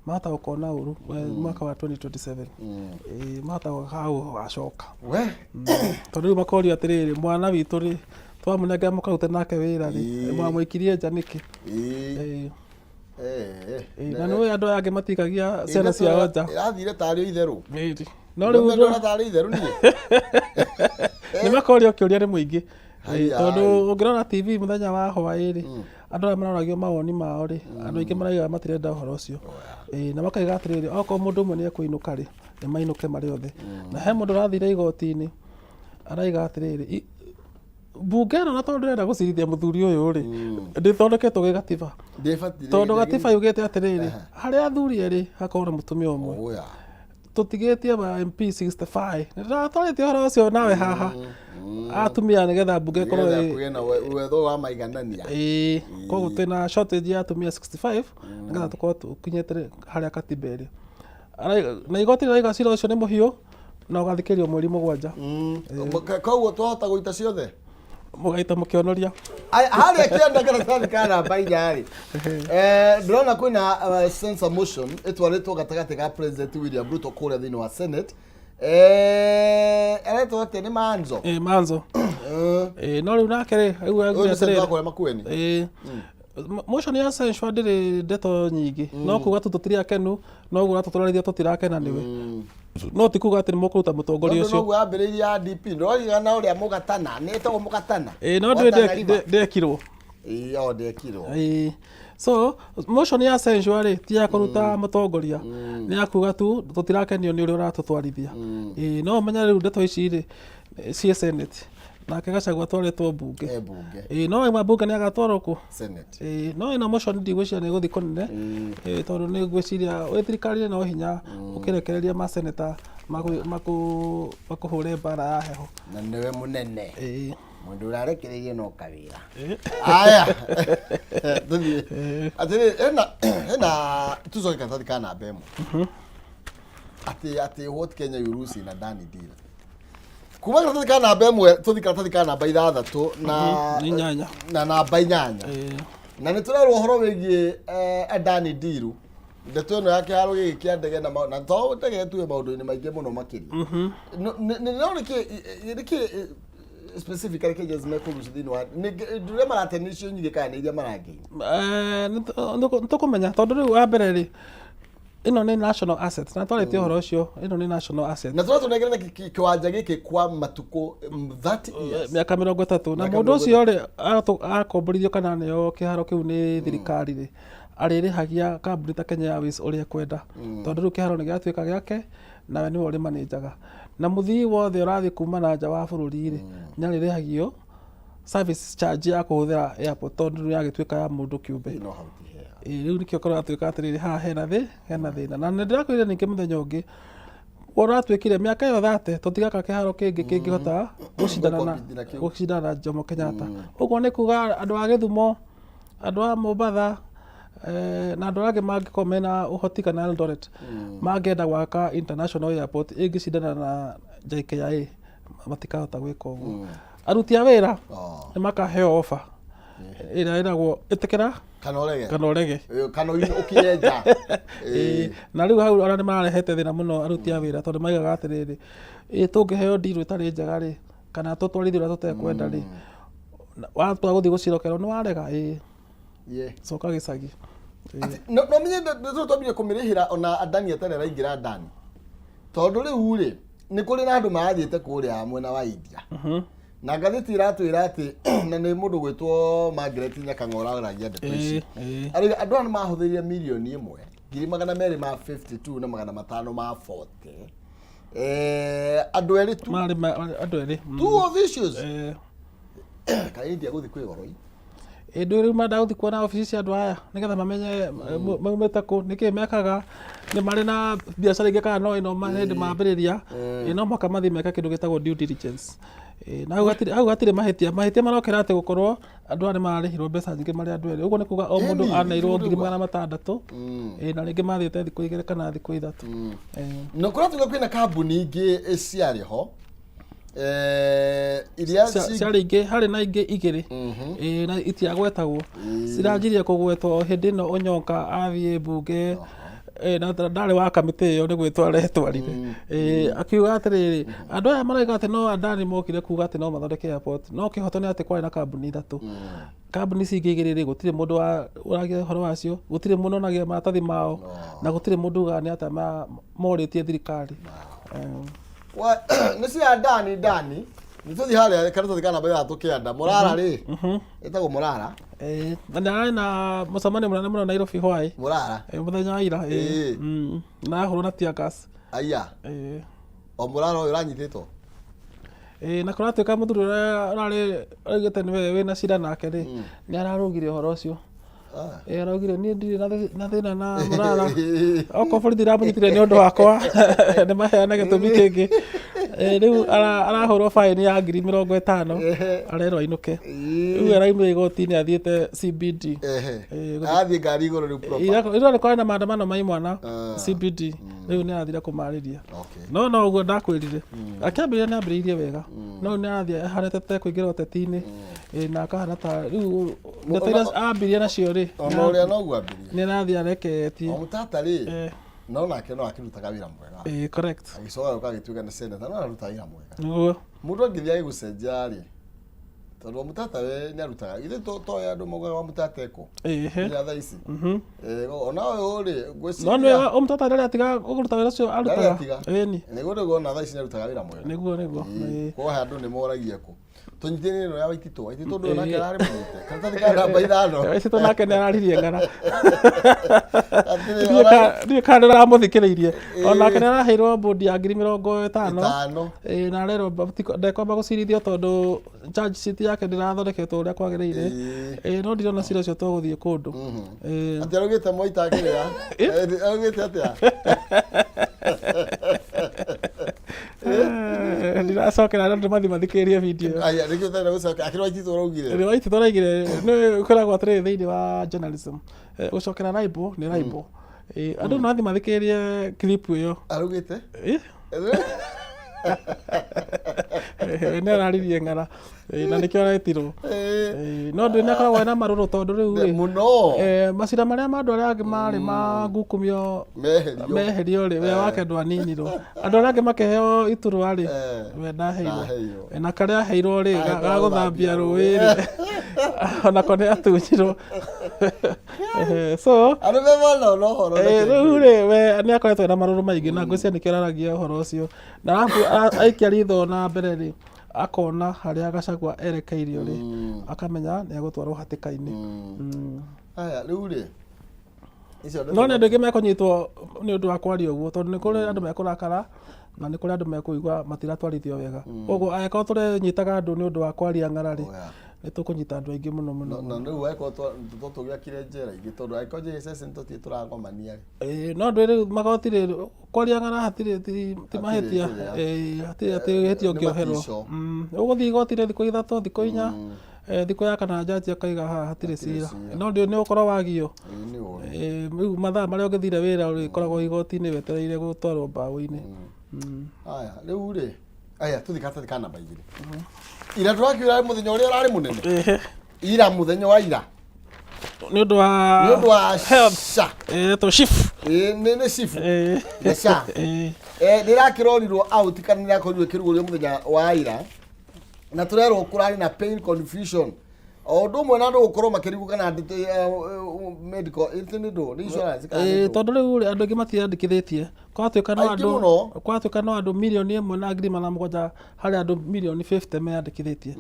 C: mahota gũkona ũru mwaka wa 2027. Mahota gũka hau wacoka.
B: We?
C: Tondũ rĩu makorio atĩrĩrĩ, mwana witũ rĩ, Twamũnengera mũkarute nake wĩra rĩ, mwamũikirie nja nĩkĩ?
B: Ĩĩ.
C: Ĩĩ. Ĩĩ, na nĩũĩ andũ aya angĩ matikagia ciana ciao nja.
B: Ĩrathire tarĩ itherũ.
C: Ĩĩ. No rĩu
B: ndona tarĩ itherũ niĩ.
C: Nĩ makorio kĩũria nĩ mũingĩ. Ĩĩ,
B: Haiya.
C: Tondũ ũngĩrora TV mũthenya wa hwaĩ rĩ, andũ arĩa maroragio mawoni mao rĩ, andũ aingĩ marauga matirenda ũhoro ũcio. Ĩĩ, na makaiga atĩrĩrĩ, okorwo mũndũ ũmwe nĩ ekũinũka rĩ, nĩ mainũke marĩ othe. Na he mũndũ ũrathire igoti-inĩ, araiga atĩrĩrĩ, mbunge ĩno na tondũ ndĩrenda gũcirithia mũthuri ũyũ rĩ, ndĩthondeketwo gĩgatiba.
B: Ndĩbatiĩ.
C: Tondũ gatiba yugĩte atĩrĩrĩ, harĩa athuri erĩ hakorwo na mũtumia ũmwe.
B: Oya.
C: Tũtigĩtie ma MP 65. Nĩndĩratwarĩtie ũhoro ũcio nawe haha. Atumia nĩgetha mbunge ĩkorwo
B: Nĩgetha
C: ĩ
B: kũgĩe na wetho wa maiganania.
C: Ĩĩ, koguo twĩna shortage ya atumia 65 nĩgetha tũkorwo tũkinyĩte harĩa katiba ĩrĩ. Na igoti rĩrauga cira ũcio nĩ mũhiũ na ũgathikĩrĩrio mweri 7.
B: Koguo twahota gũita ciothe?
C: Mũgaita mũkĩonoria.
B: Aya, harĩa kĩanda karatathi ka namba 4 rĩ, ndĩrona kwĩna censure motion ĩtwarĩtwo gatagatĩ ga President William Ruto kũrĩa thĩinĩ wa Senate. Aretwo atĩa, nĩ Manzo?
C: Ĩĩ, Manzo. Ĩĩ, no rĩu nake rĩ, rĩu
B: Ũyũ nĩ
C: augire
B: senator
C: atĩrĩrĩ.
B: wa kũrĩa Makueni.
C: Ĩĩ. Motion ya censure ndĩrĩ ndeto nyingĩ, no kuga tu tũtirĩ akenu, no ũguo ũratũtwarithia tũtirakena nĩwe. No ti kuga atĩ nĩ mũkũruta mũtongoria
B: Tondũ
C: ũcio.
B: noguo yambĩrĩirie ya DP, ndũraririkana ũrĩa Mũgatana, nĩ ĩtagwo Mũgatana?
C: Ĩĩ, no
B: Wa
C: ndũĩ
B: Tana River.
C: ndekirwo.
B: Ĩĩ, o ndekirwo.
C: Ĩĩ. So motion ya censure rĩ ti ya kũruta mũtongoria, nĩ ya kuga tu tũtirakenio nĩ ũrĩa ũratũtwarithia. Ĩĩ, no ũmenye rĩu ndeto ici rĩ ciĩ Senate, nake Gachagua atwarĩtwo mbunge.
B: E mbunge.
C: Ĩĩ, no auma mbunge nĩ agatwarwo kũ?
B: Senate.
C: Ĩĩ, no ĩno motion ndigwĩciria nĩ ĩgũthiĩ kũnene. Ĩĩ, tondũ nĩ ngwĩciria wĩ thirikari no hinya ũkĩrekereria maseneta makũhũre mbara ya heho.
B: Na nĩwe mũnene.
C: Ĩĩ.
B: Mũndũ ũrarekereirie no kawĩra. Aya. Tũthiĩ. Atĩrĩrĩ, hena tucoke karatathi ka namba 1. Atĩ what Kenya you lose in Adani deal. Kuma karatathi ka namba 1 tũthiĩ karatathi ka namba 6 na
C: 8.
B: Na namba 8. Na nĩ tũrerwo ũhoro wĩgiĩ Adani deal. Ndeto ĩno ya kĩharo gĩkĩ kĩa ndege na na to ndege tuwe maũndũ-inĩ maingĩ mũno makĩria. No nĩkĩ nĩkĩ specifically Kenyans mekũruci thĩinĩ wa ndũrĩa marate nĩcio nyingĩ kana nĩ iria marangĩire?
C: Nĩ tũkũmenya tondũ rĩu wa mbere rĩ, ĩno nĩ national asset na twarĩtie ũhoro ũcio, ĩno nĩ national asset.
B: Na tũratũnengerera kĩwanja gĩkĩ kwa matukũ 30 years.
C: Mĩaka 30. Na
B: Mĩaka
C: mũndũ
B: 30.
C: ũcio rĩ, akomborithio kana nĩo kĩharo kĩu nĩ thirikari rĩ, arĩrĩhagia kambuni ta Kenya Airways ũrĩa ekwenda. Tondũ rĩu kĩharo nĩ gĩatuĩka gĩake, nawe nĩwe ũrĩmanĩnjaga. Na mũthii wothe ũrathiĩ kuma na nja wa bũrũri rĩ, nĩ arĩrĩhagio service charge ya kũhũthĩra airport tondũ nĩ yagĩtuĩka ya mũndũ kĩũmbe.
B: No hau ti hega.
C: Ĩĩ, rĩu nĩkĩo kũratuĩka atĩrĩrĩ, haha hena thĩ, hena thĩna. Na nĩ ndĩrakwĩrire ningĩ mũthenya ũngĩ, ũratuĩkire mĩaka ĩyo 30 tũtigaka kĩharo kĩngĩ kĩngĩhota gũcindana na
B: Gũcompete na kĩu.
C: gũcindana na Jomo Kenyatta. Ũguo nĩ kuga andũ a Gĩthumo, andũ a Mombatha, na andũ arĩa angĩ mangĩkorwo mena ũhoti kana Eldoret, mangĩenda gwaka international airport ĩngĩcindana na JKIA, matikahota gwĩka ũguo. Aruti a wĩra nĩ makaheo offer ĩrĩa ĩragwo ĩtĩkĩra
B: Kana ũrege.
C: Kana ũrege.
B: Kana ũkinye nja.
C: Ĩĩ, na rĩu hau ona nĩ marehete thĩna mũno aruti a wĩra tondũ maigaga atĩrĩrĩ, ĩ tũngĩheo deal ĩtarĩ njega rĩ, kana tũtwarithio ũrĩa tũtekwenda rĩ, watua gũthiĩ gũcirokerwo nĩ warega, ĩĩ, coka gĩcagi. Ĩĩ.
B: Atĩ, no menye nĩ twambire kũmĩrĩhĩra ona Adani atarĩ araingĩra Adani. Tondũ rĩu rĩ, nĩ kũrĩ na andũ marathiĩte kũrĩa mwena wa India. Na ngathĩti ĩratwĩra atĩ, na nĩ mũndũ gwĩtwo Margaret Nyakang'o ũraragia ndeto ici. Arauga andũ aya nĩ mahũthĩrire mirioni ĩmwe, ngiri magana merĩ ma 52 na magana matano ma 40. Andũ erĩ tu.
C: Marĩ andũ erĩ.
B: Two officials. Kaĩ India gũthiĩ kwĩ goro-ĩ.
C: Ĩ ndũĩ rĩu menda gũthiĩ kuona obici cia andũ aya nĩgetha mamenye maumĩte kũ, nĩkĩ mekaga, nĩ marĩ na biacara ingĩ kana no ĩno hĩndĩ mambĩrĩria. Ĩ no mũhaka mathiĩ meke kĩndũ gĩtagwo due diligence. Ĩ na hau hatirĩ, hau hatirĩ mahĩtia, mahĩtia marokĩra atĩ gũkorwo andũ aya nĩ mararĩhirwo mbeca nyingĩ marĩ andũ erĩ. Ũguo nĩ kuga o mũndũ aneirwo ngiri magana matandatũ, ĩ na rĩngĩ mathiĩte thikũ 2 kana thikũ 3.
B: Na kũratuĩka kwĩna kambuni ingĩ ciarĩ ho. Iria
C: Ciarĩ ingĩ, harĩ na ingĩ 2. Ĩĩ, na itiagwetagwo. Ciranjirie kũgwetwo hĩndĩ ĩno Onyonka athiĩ mbunge. Na ndarĩ wa kamĩtĩ ĩyo nĩ gwĩtwo aretwarire. Akiuga atĩrĩrĩ, andũ aya marauga atĩ no Adani mokire kuga atĩ no mathondeke airport, no kĩhoto nĩ atĩ kwarĩ na kambuni ithatũ. Kambuni ici ingĩ igĩrĩ rĩ, gũtirĩ mũndũ ũragia ũhoro wacio, gũtirĩ mũndũ onagia maratathi mao, na gũtirĩ mũndũ ugaga nĩ atĩa morĩtie thirikari.
B: Nĩ cia Dani Dani nĩ tũthiĩ harĩa karatathi ka namba ithatũ kĩanda mũrara rĩ ĩtagwo mũrara.
C: Na nĩ ararĩ na mũcemanio mũnene mũno Nairobi hwaĩ
B: mũrara
C: mũthenya wa ira. Na ahũrwo na tear gas.
B: Aya. O mũrara ũyũ ũranyitĩtwo.
C: Na kũratuĩka mũthuri ũrĩa ũrarĩ oigĩte nĩwe wĩna cira nake rĩ, nĩ ararũgire ũhoro ũcio. Araugire niĩ ndirĩ na thĩna na mũrara, okorwo borithi iramũnyitire nĩ ũndũ wakwa nĩ maheane gĩtũmi kĩngĩ. Rĩu arahũrwo baĩni ya 50,000, arerwo ainũke. Rĩu araumire igoti-inĩ athiĩte CBD.
B: Athiĩ ngari igũrũ rĩu proper.
C: Ira nĩ kwarĩ na maandamano ma imwana CBD, rĩu nĩ arathire kũmarĩria. No no ũguo ndakwĩrire, akĩambĩrĩria nĩ ambĩrĩirie wega, no rĩu nĩ arathiĩ ahanĩte ta ekũingĩra ũteti-inĩ. Na akahana ta rĩu ndeto iria ambirie nacio rĩ,
B: ona ũrĩa noguo ambirie,
C: nĩ arathiĩ areketie.
B: O mũtata rĩ, no nake no akĩrutaga wĩra mwega.
C: Correct.
B: Agĩcoka gũka agĩtuĩka nĩ senator, no araruta wĩra mwega.
C: Nĩguo.
B: Mũndũ angĩthiĩ agĩgũcenjia rĩ, tondũ wa mũtata we nĩ arutaga githĩ to andũ maugaga wa mũtata ekũ nginya thaa ici. Ona ũyũ rĩ,
C: ngwĩciria no nĩwe ũmũtata ndarĩ atiga kũruta wĩra ũcio arutaga.
B: Atiga.
C: Ĩni.
B: Nĩguo ona thaa ici nĩ arutaga wĩra mwega.
C: Nĩguo.
B: Kwa andũ nĩ moragia kũ tũnyitĩrĩre ĩno ya Waititũ. Waititũ ndũyũ nake ararĩ mũnyite karatathi ka namba 5.
C: Waititũ nake nĩ araririe ng'ara.
B: Atĩrĩ,
C: Ndiũĩ kana nĩũramũthikĩrĩirie, onake nĩ araheirwo bond ya 50,000.
B: Ĩtano.
C: Na arerwo ndekwamba gũcirithio tondũ charge sheet yake ndĩrathondeketwo ũrĩa kwagĩrĩire. No ndirona cira ũcio tũgũthiĩ kũndũ.
B: Atĩ araugĩte Moi takĩrĩra, araugĩte atĩa?
C: Ndiracokera andũ mathiĩ mathikĩrĩrie video ĩyo.
B: Aya, nĩkĩo ũtarenda gũcoka akĩrĩ Waititũ ũraugire.
C: Nĩ Waititũ ũraigire, nĩ kwĩragwo atĩrĩrĩ thĩinĩ wa journalism, gũcokera libel nĩ libel. Andũ no mathiĩ mathikĩrĩrie clip ĩyo.
B: Araugĩte?
C: Nĩ araririe ng'ara. Na nĩkĩo aretirwo. No ndũĩ nĩ akoragwo ena marũrũ tondũ rĩu rĩ
B: mũno.
C: Macira marĩa ma andũ arĩa angĩ marĩ ma ngukumio
B: meherio
C: meherio rĩ, we wake ndwaninirwo, andũ arĩa angĩ makĩheo iturwa rĩ, we ndaheirwo.
B: Ndaheirwo.
C: Na karĩa aheirwo rĩ,
B: Ahetwo
C: ga gũthambia rũĩ rĩ, onako nĩ atunyirwo. So
B: andũ me mona ona ũhoro
C: rĩu rĩ, we nĩ akoretwo ena marũrũ maingĩ na ngwĩciria nĩkĩo araragia ũhoro ũcio, na arabu aikia ritho na mbere rĩ, akona harĩa Gachagua erekeirio rĩ, akamenya nĩ egũtwarwo hatĩka-inĩ.
B: Aya rĩu rĩ, icio
C: No nĩ andũ aingĩ mekũnyitwo nĩ ũndũ wa kwaria ũguo, tondũ nĩ kũrĩ andũ mekũrakara na nĩ kũrĩ andũ mekũigua matiratwarithio wega. Koguo angĩkorwo tũrenyitaga andũ nĩ ũndũ wa kwaria ng'ara rĩ, nĩ tũkũnyita andũ aingĩ mũno mũno.
B: Na rĩu angĩkorwo to tũgĩakire njera ingĩ, tondũ angĩkorwo JSS nĩ tũthiĩ tũragomania
C: rĩ. No ndũĩ rĩu magoti rĩ, kwaria ng'ara hatirĩ ti mahĩtia.
B: Kĩrĩa.
C: Hatirĩ atĩ ihĩtia
B: Nĩ
C: ũngĩoherwo.
B: matico.
C: Ũgũthiĩ igoti-inĩ thikũ 3, thikũ 4, thikũ ya kana jaji akaiga haha hatirĩ
B: Hatirĩ
C: cira.
B: cira.
C: No ndũĩ nĩ ũkorwo wagio.
B: Ĩĩ, nĩ ũru.
C: Rĩu mathaa marĩa ũngĩthire wĩra ũrĩkoragwo igoti-inĩ wetereire gũtwarwo mbaũ-inĩ.
B: Aya rĩu rĩ, aya tũthiĩ karatathi ka namba 2. Ira tũrakiura mũthenya ũrĩa ũrarĩ mũnene. Ira mũthenya wa ira.
C: Nĩ ũndũ wa
B: Nĩ ũndũ wa
C: health.
B: SHA.
C: To SHIF.
B: Nĩ SHIF. Nĩ SHA. Nĩ ĩrakĩrorirwo out kana nĩ ĩrakorirwo ĩkĩrugũrio mũthenya wa ira. Na tũrerwo kũrarĩ na pain confusion. O ũndũ ũmwe na andũ gũkorwo makĩrigwo kana medical ĩtĩ nĩ ndũ, nĩ insurance kana nĩ ndũ.
C: Tondũ rĩu rĩ, andũ aingĩ matiandĩkithĩtie. Kwatuĩka no
B: Aingĩ
C: andũ
B: mũno.
C: Kwatuĩka no andũ 1,700,000 harĩ andũ mirioni 50 meyandĩkithĩtie.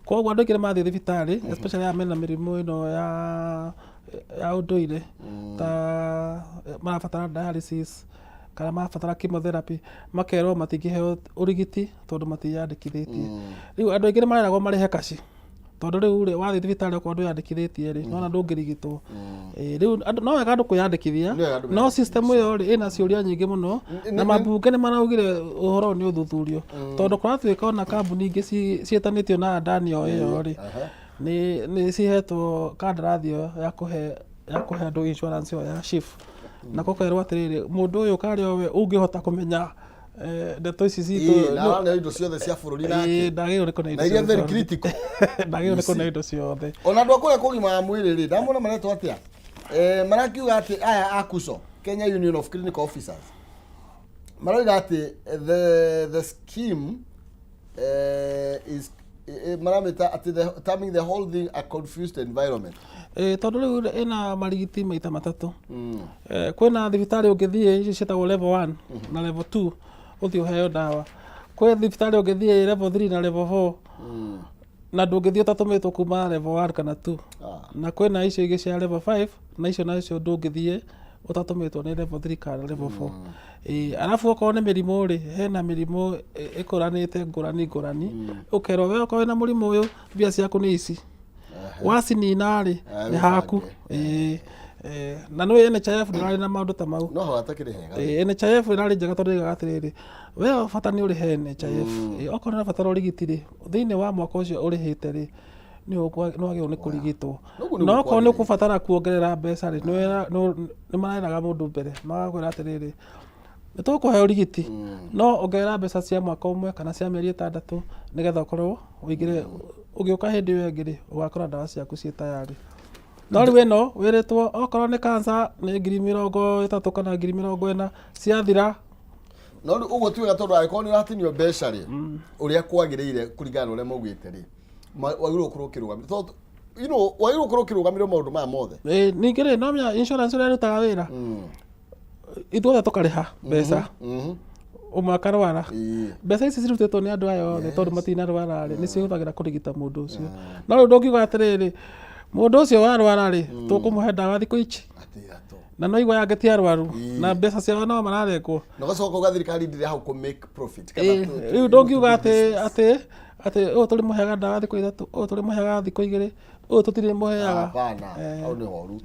C: Koguo andũ aingĩ nĩ mathiĩ thibitarĩ, especially aya mena mĩrimũ ĩno ya ũndũire, ta marabatara dialysis kana marabatara chemotherapy, makerwo matingĩheo ũrigiti tondũ matiyandĩkithĩtie. Rĩu andũ aingĩ nĩ mareragwo marĩhe kaci, tondũ rĩu rĩ, wathiĩ thibitarĩ okorwo ndwĩyandĩkithĩtie rĩ, nona ndũngĩrigitwo. Rĩu andũ no wega andũ kwĩyandĩkithia,
B: Nĩ wega andũ
C: no system ĩyo rĩ, ĩna ciũria nyingĩ mũno, na mambunge nĩ maraugire ũhoro ũyũ nĩ ũthuthurio, tondũ kũratuĩka ona kambuni ingĩ ciĩtanĩtio na Adani o ĩyo rĩ, nĩ cihetwo kandarathi ĩyo ya kũhe andũ insurance ĩyo ya SHIF, na gũkerwo atĩrĩrĩ, mũndũ ũyũ karĩ o we ũngĩhota kũmenya ndeto ici citũ.
B: Na araneo indo ciothe cia bũrũri nake.
C: Ndagĩrĩirwo nĩ kũneo indo
B: Na iria very
C: ciothe.
B: critical.
C: Ndagĩrĩirwo nĩ kũneo indo ciothe.
B: Ona andũ a kũrĩa kũgima wa mwĩrĩ rĩ, ndamona maretwo atĩa, marakiuga atĩ aya akuco Kenya Union of Clinical Officers maroiga atĩ the scheme is maramĩta atĩ terming the whole thing a confused environment.
C: Tondũ rĩu ĩna marigiti maita matatũ. Kwĩna thibitarĩ ũngĩthiĩ ici ciĩtagwo level 1 na level 2, ũthiĩ ũheo ndawa. Kwĩ thibitarĩ ũngĩthiĩ level 3 na level 4, na ndũngĩthiĩ ũtatũmĩtwo kuma level 1 kana 2. Na kwĩna icio ingĩ cia level 5, na icio nacio ndũngĩthiĩ ũtatũmĩtwo nĩ level 3 kana level 4. Arabu okorwo nĩ mĩrimũ rĩ, hena mĩrimũ ĩkũranĩte ngũrani ngũrani, ũkerwo we okorwo wĩna mũrimũ ũyũ, mbia ciaku nĩ ici, wacinina rĩ, nĩ haku. Na nĩ NHIF ndĩrarĩ na maũndũ ta mau.
B: No ho hatakĩrĩ hega.
C: NHIF ĩrarĩ njega tondũ ĩgaga atĩrĩrĩ, we bata nĩ ũrĩhe NHIF. Okorwo nĩ ũrabatara ũrigiti rĩ, thĩinĩ wa mwaka ũcio ũrĩhĩte rĩ, nĩ wagĩrĩirwo nĩ kũrigitwo.
B: Noguo nĩguo
C: No okorwo nĩ
B: kwagĩrĩire.
C: ũkũbatara kuongerera mbeca rĩ, nĩ mareraga mũndũ mbere magakwĩra atĩrĩrĩ, nĩ tũgũkũhe ũrigiti, no ongerera mbeca cia mwaka ũmwe kana cia mĩeri 6 nĩgetha ũkorwo ũingĩre, ũgĩũka hĩndĩ ĩyo ĩngĩ rĩ, ũgakora ndawa ciaku ciĩ tayarĩ. No rĩu ĩno wĩrĩtwo okorwo nĩ cancer nĩ 30,000 kana 40,000, ciathira.
B: No rĩu ũguo ti wega, tondũ angĩkorwo nĩ ũratinio mbeca rĩ, ũrĩa kwagĩrĩire kũringana na ũrĩa maugĩte rĩ, wagĩrĩirwo gũkorwo ũkĩrũgamĩrĩra, tondũ wagĩrĩirwo gũkorwo ũkĩrũgamĩrĩra maũndũ maya mothe.
C: Ningĩ rĩ, no menya insurance ũrĩa ĩrutaga wĩra, ithuothe tũkarĩha mbeca, ũmwe akarwara, mbeca ici cirutĩtwo nĩ andũ aya othe tondũ matinarwara rĩ, nĩ cihũthagĩra kũrigita mũndũ ũcio. No rĩu ndũngiuga atĩrĩrĩ, mũndũ ũcio warwara rĩ, tũkũmũhe ndawa thikũ ici,
B: Atĩ ithatũ.
C: Na no igua yangĩ ti arwaru na mbeca ciao no mararengwo.
B: Na ũgacoka uga thirikari ndĩrĩ hau kũ make profit kana
C: Rĩu ndũngiuga
B: to
C: atĩ
B: business.
C: atĩ ũyũ tũrĩmũheaga ndawa thikũ 3, ũyũ tũrĩmũheaga thikũ 2, ũyũ tũtirĩmũheaga.
B: Hapana, hau nĩ horu.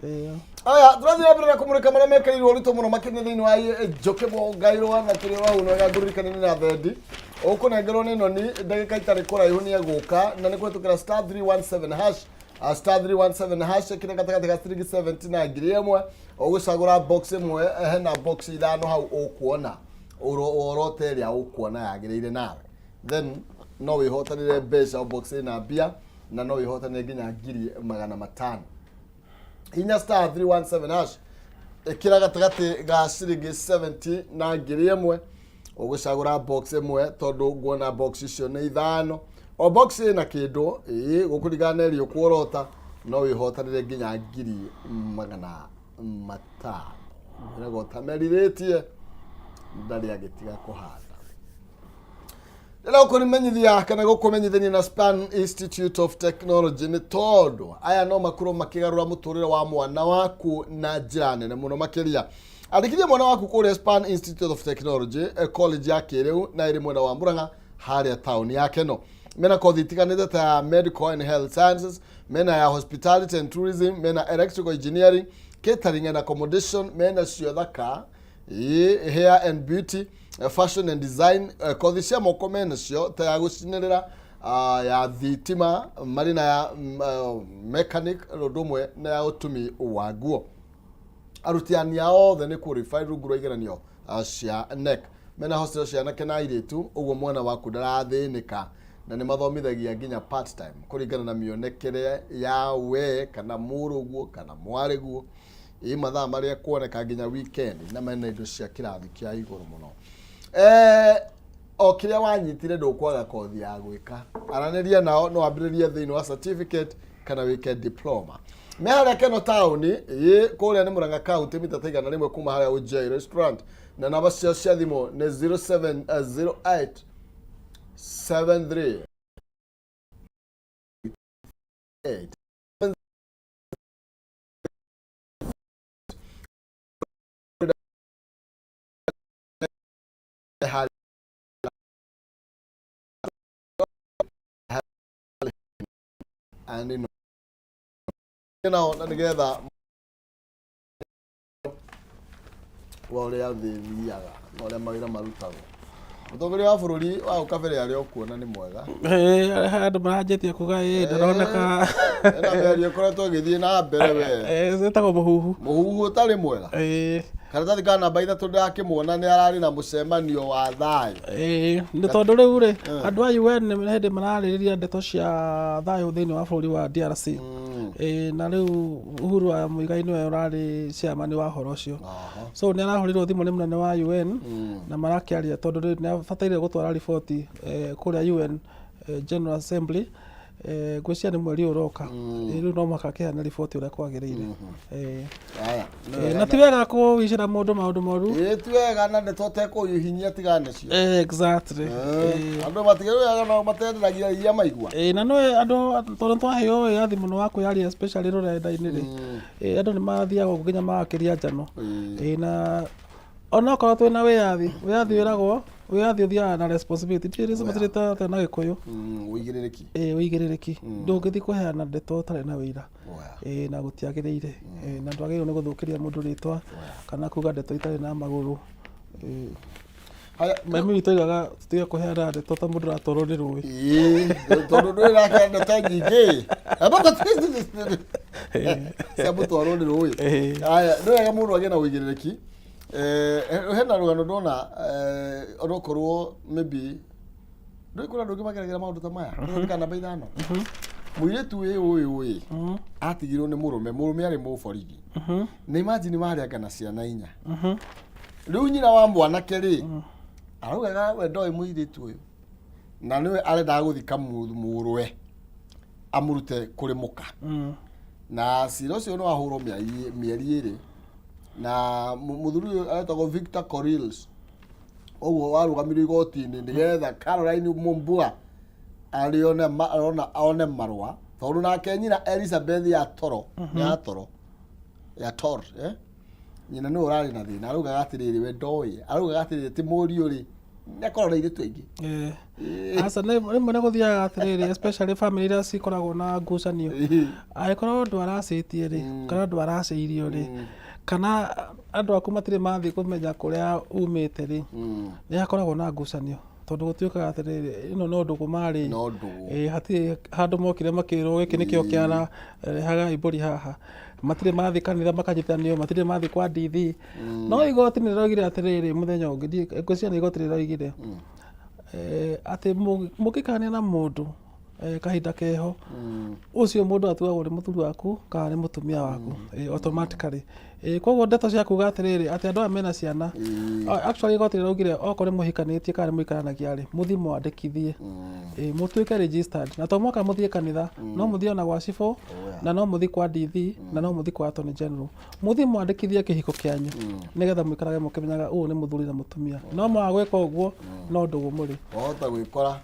B: Aya, tũrathiĩ na mbere na kũmũrĩka marĩa mekĩrĩirwo ũritũ mũno makĩria thĩinĩ wa Njũkĩ Mũngairwa, na tũrĩ o hau na ngũririkane nĩ na thendi ũkũnengerwo nĩ noni ndagĩka itarĩ kũraihu nĩ egũka, na nĩ kũhetũkĩra star 317 hash, star 317 hash, ĩkĩra gatagatĩ ga ciringi 70 na 1000, ũgũcagũra box ĩmwe, hena box ithano hau ũkuona, worote ĩrĩa ũkuona yagĩrĩire nawe, then no wĩhotanĩre mbeca. O box ĩna mbia na no wĩhotanĩre nginya 500,000. Hinya star 317 hash, ĩkĩra gatagatĩ ga ciringi 70 na 1000, ũgũcagũra box ĩmwe, tondũ nguona box icio nĩ ithano, o box ĩna kĩndũ ĩĩ gũkũringana na ĩrĩa ũkuorota, no wĩhotanĩre nginya 500,000. Mwĩragwo ũtamerirĩtie ndarĩ agĩtiga kũhanda. Ndĩrenda gũkũmenyithia kana gũkũmenyithania na Span Institute of Technology, nĩ tondũ aya no makorwo makĩgarũra mũtũrĩre wa mwana waku na njĩra nene mũno makĩria. Andĩkithia mwana waku kũrĩa Span Institute of Technology, college ya kĩrĩu na ĩrĩ mwena wa Murang'a harĩa taũni ya Keno. Mena kothi itiganĩte ta ya medical and health sciences, mena ya hospitality and tourism, mena electrical engineering, catering and accommodation, mena cio thaka, hair and beauty, fashion and design, kothi cia moko mena cio ta ya gũcinĩrĩra, ya thitima, marĩ na ya mechanic, ũndũ ũmwe na ya ũtumi wa nguo. Arutani ao othe nĩ qualified rungu rwa igeranio cia KNEC. Mena hostel cia anake na airĩtu, ũguo mwana waku ndarathĩnĩka, na nĩ mathomithagia nginya part time kũringana na mĩonekere ya we kana mũrũguo kana mwarĩguo, ĩ mathaa marĩa kuoneka nginya weekend, na mena indo cia kĩrathi kĩa igũrũ mũno. O kĩrĩa wanyitire ndũkwaga kothi ya gwĩka. Aranĩria nao, no wambĩrĩrie thĩinĩ wa certificate kana wĩke diploma. Me harĩa Keno taũni, ĩ kũrĩa nĩ Murang'a County, mita ta 100 kuma harĩa Ujai restaurant, na namba ciao cia thimũ nĩ 0708 73 8 and nao na nĩgetha wa ũrĩa thĩ ĩthiaga na ũrĩa mawĩra marutagwo. Mũtongoria wa bũrũri wa hau kabere arĩa ũkuona nĩ mwega.
C: Andũ maranjĩtie kuga ĩ ndaroneka.
B: Ena mĩario ĩkoretwo ĩgĩthiĩ na mbere we.
C: Ĩtagwo mũhuhu.
B: Mũhuhu ũtarĩ mwega. Karatathi ka namba 3 ndakĩmuona nĩ ararĩ na mũcemanio wa thayũ.
C: Nĩ tondũ rĩu rĩ, andũ a UN nĩ hĩndĩ mararĩrĩria ndeto cia thayũ thĩinĩ wa bũrũri wa DRC. Ĩĩ, na rĩu Uhuru wa Muigai nĩwe ũrarĩ chairman wa ũhoro ũcio. So nĩ arahũrirwo thimũ nĩ mũnene wa UN na marakĩaria tondũ rĩu nĩ abataire gũtwara riboti kũrĩa UN General Assembly ngwĩciria nĩ mweri ũyũ ũroka. Rĩu no mũhaka akĩheane riboti ũrĩa kwagĩrĩire.
B: Aya, nĩ
C: Na
B: wega.
C: ti wega kũwicĩra mũndũ maũndũ moru.
B: Ĩĩ, ti wega na ndeto ũtekũhihinyia tigana nacio.
C: Exactly.
B: Andũ matigĩrĩraga nao matenderagia iria maigua.
C: Na nĩ andũ tondũ twaheo wĩyathi mũno wa kwĩyaria especially rũrenda-inĩ rĩ, andũ nĩ mathiaga ũguo nginya magakĩria njano. Na onokorwo twĩna wĩyathi, wĩyathi wĩragwo, wĩyathi ũthiaga na responsibility, ndiũĩ responsibility atĩa na gĩkũyũ.
B: Ũigĩrĩrĩki.
C: Ĩĩ ũigĩrĩrĩki. Ndũngĩthiĩ kũheana ndeto ũtarĩ na wĩira. Ĩĩ na gũtiagĩrĩire. Ĩĩ na ndwagĩrĩirwo nĩ gũthũkĩria mũndũ rĩtwa kana kuga ndeto itarĩ na magũrũ. Ĩĩ.
B: Haya,
C: Mami witũ oigaga tũtige kũheana ndeto ta mũndũ ũratwarwo nĩ rũĩ.
B: Ĩĩ, tondũ ndũrĩ nake ndeto nyingĩ. Cia mũtwarwo nĩ rũĩ. Haya, nĩ wega mũndũ agĩe na ũigĩrĩrĩki. Hena rũgano ndona onokorwo maybe ndũĩ kũrĩ andũ angĩ mageragĩra maũndũ ta maya. Ndagĩka namba 5. Mũirĩtu ũyũ ũyũ ũyũ atigirwo nĩ mũrũme, mũrũme arĩ mũborithi. Na imagine marĩ anga na ciana 4. Rĩu nyina wa mwanake rĩ, araugaga we ndoĩ mũirĩtu ũyũ na nĩwe arendaga gũthika mũrũwe amũrute kũrĩ mũka. Na cira ũcio nĩ wahũrwo mĩeri 2 na mũthuri ũyũ aretagwo Victor Corils, ũguo warũgamirio igoti-inĩ nĩgetha Caroline Mumbua arĩone one marũa, tondũ nake nyina Elizabeth ya toro ya toro ya tor nyina nĩwe ũrarĩ na thĩna, araugaga atĩrĩrĩ we ndoĩ, araugaga atĩrĩrĩ ti mũriũ rĩ nĩakorwo na airĩtu aingĩ.
C: Aca rĩmwe nĩ gũthiaga atĩrĩrĩ, especially family iria cikoragwo na ngucanio, angĩkorwo andũ aracĩtie rĩ, kana andũ aracĩirio rĩ, kana andũ aku matirĩ mathiĩ kũmenya kũrĩa umĩte rĩ, nĩ hakoragwo na ngucanio, tondũ gũtuĩkaga atĩrĩrĩ, ĩno no ndũgũ marĩ.
B: No ndũgũ.
C: Ĩĩ, hatirĩ handũ mokire makĩrwo gĩkĩ nĩkĩo kĩara rehaga mbũri haha, matirĩ mathiĩ kanitha makanyitanio, matirĩ mathiĩ kwa ndithi. No igoti nĩ rĩroigire atĩrĩrĩ, mũthenya ũngĩ ngwĩciria nĩ igoti rĩroigire atĩ mũngĩkarania na mũndũ kahinda keho, ũcio mũndũ atuagwo nĩ mũthuri waku kana nĩ mũtumia waku automatically. Koguo ndeto cia kuga atĩrĩrĩ atĩ andũ aya mena ciana, actually igoti rĩraugire okorwo nĩ mũhikanĩtie kana nĩ mũikaranagia rĩ, mũthiĩ mwandĩkithie, mũtuĩke registered, na to mũhaka mũthiĩ kanitha, no mũthiĩ ona gwa cibũ, na no mũthiĩ kwa DV, na no mũthiĩ kwa attorney general, mũthiĩ mwandĩkithie kĩhiko kĩanyu nĩgetha mũikarage mũkĩmenyaga ũyũ nĩ mũthuri na mũtumia. No mwaga gwĩka ũguo no ndũgũ mũrĩ.
B: Wahota gwĩkora.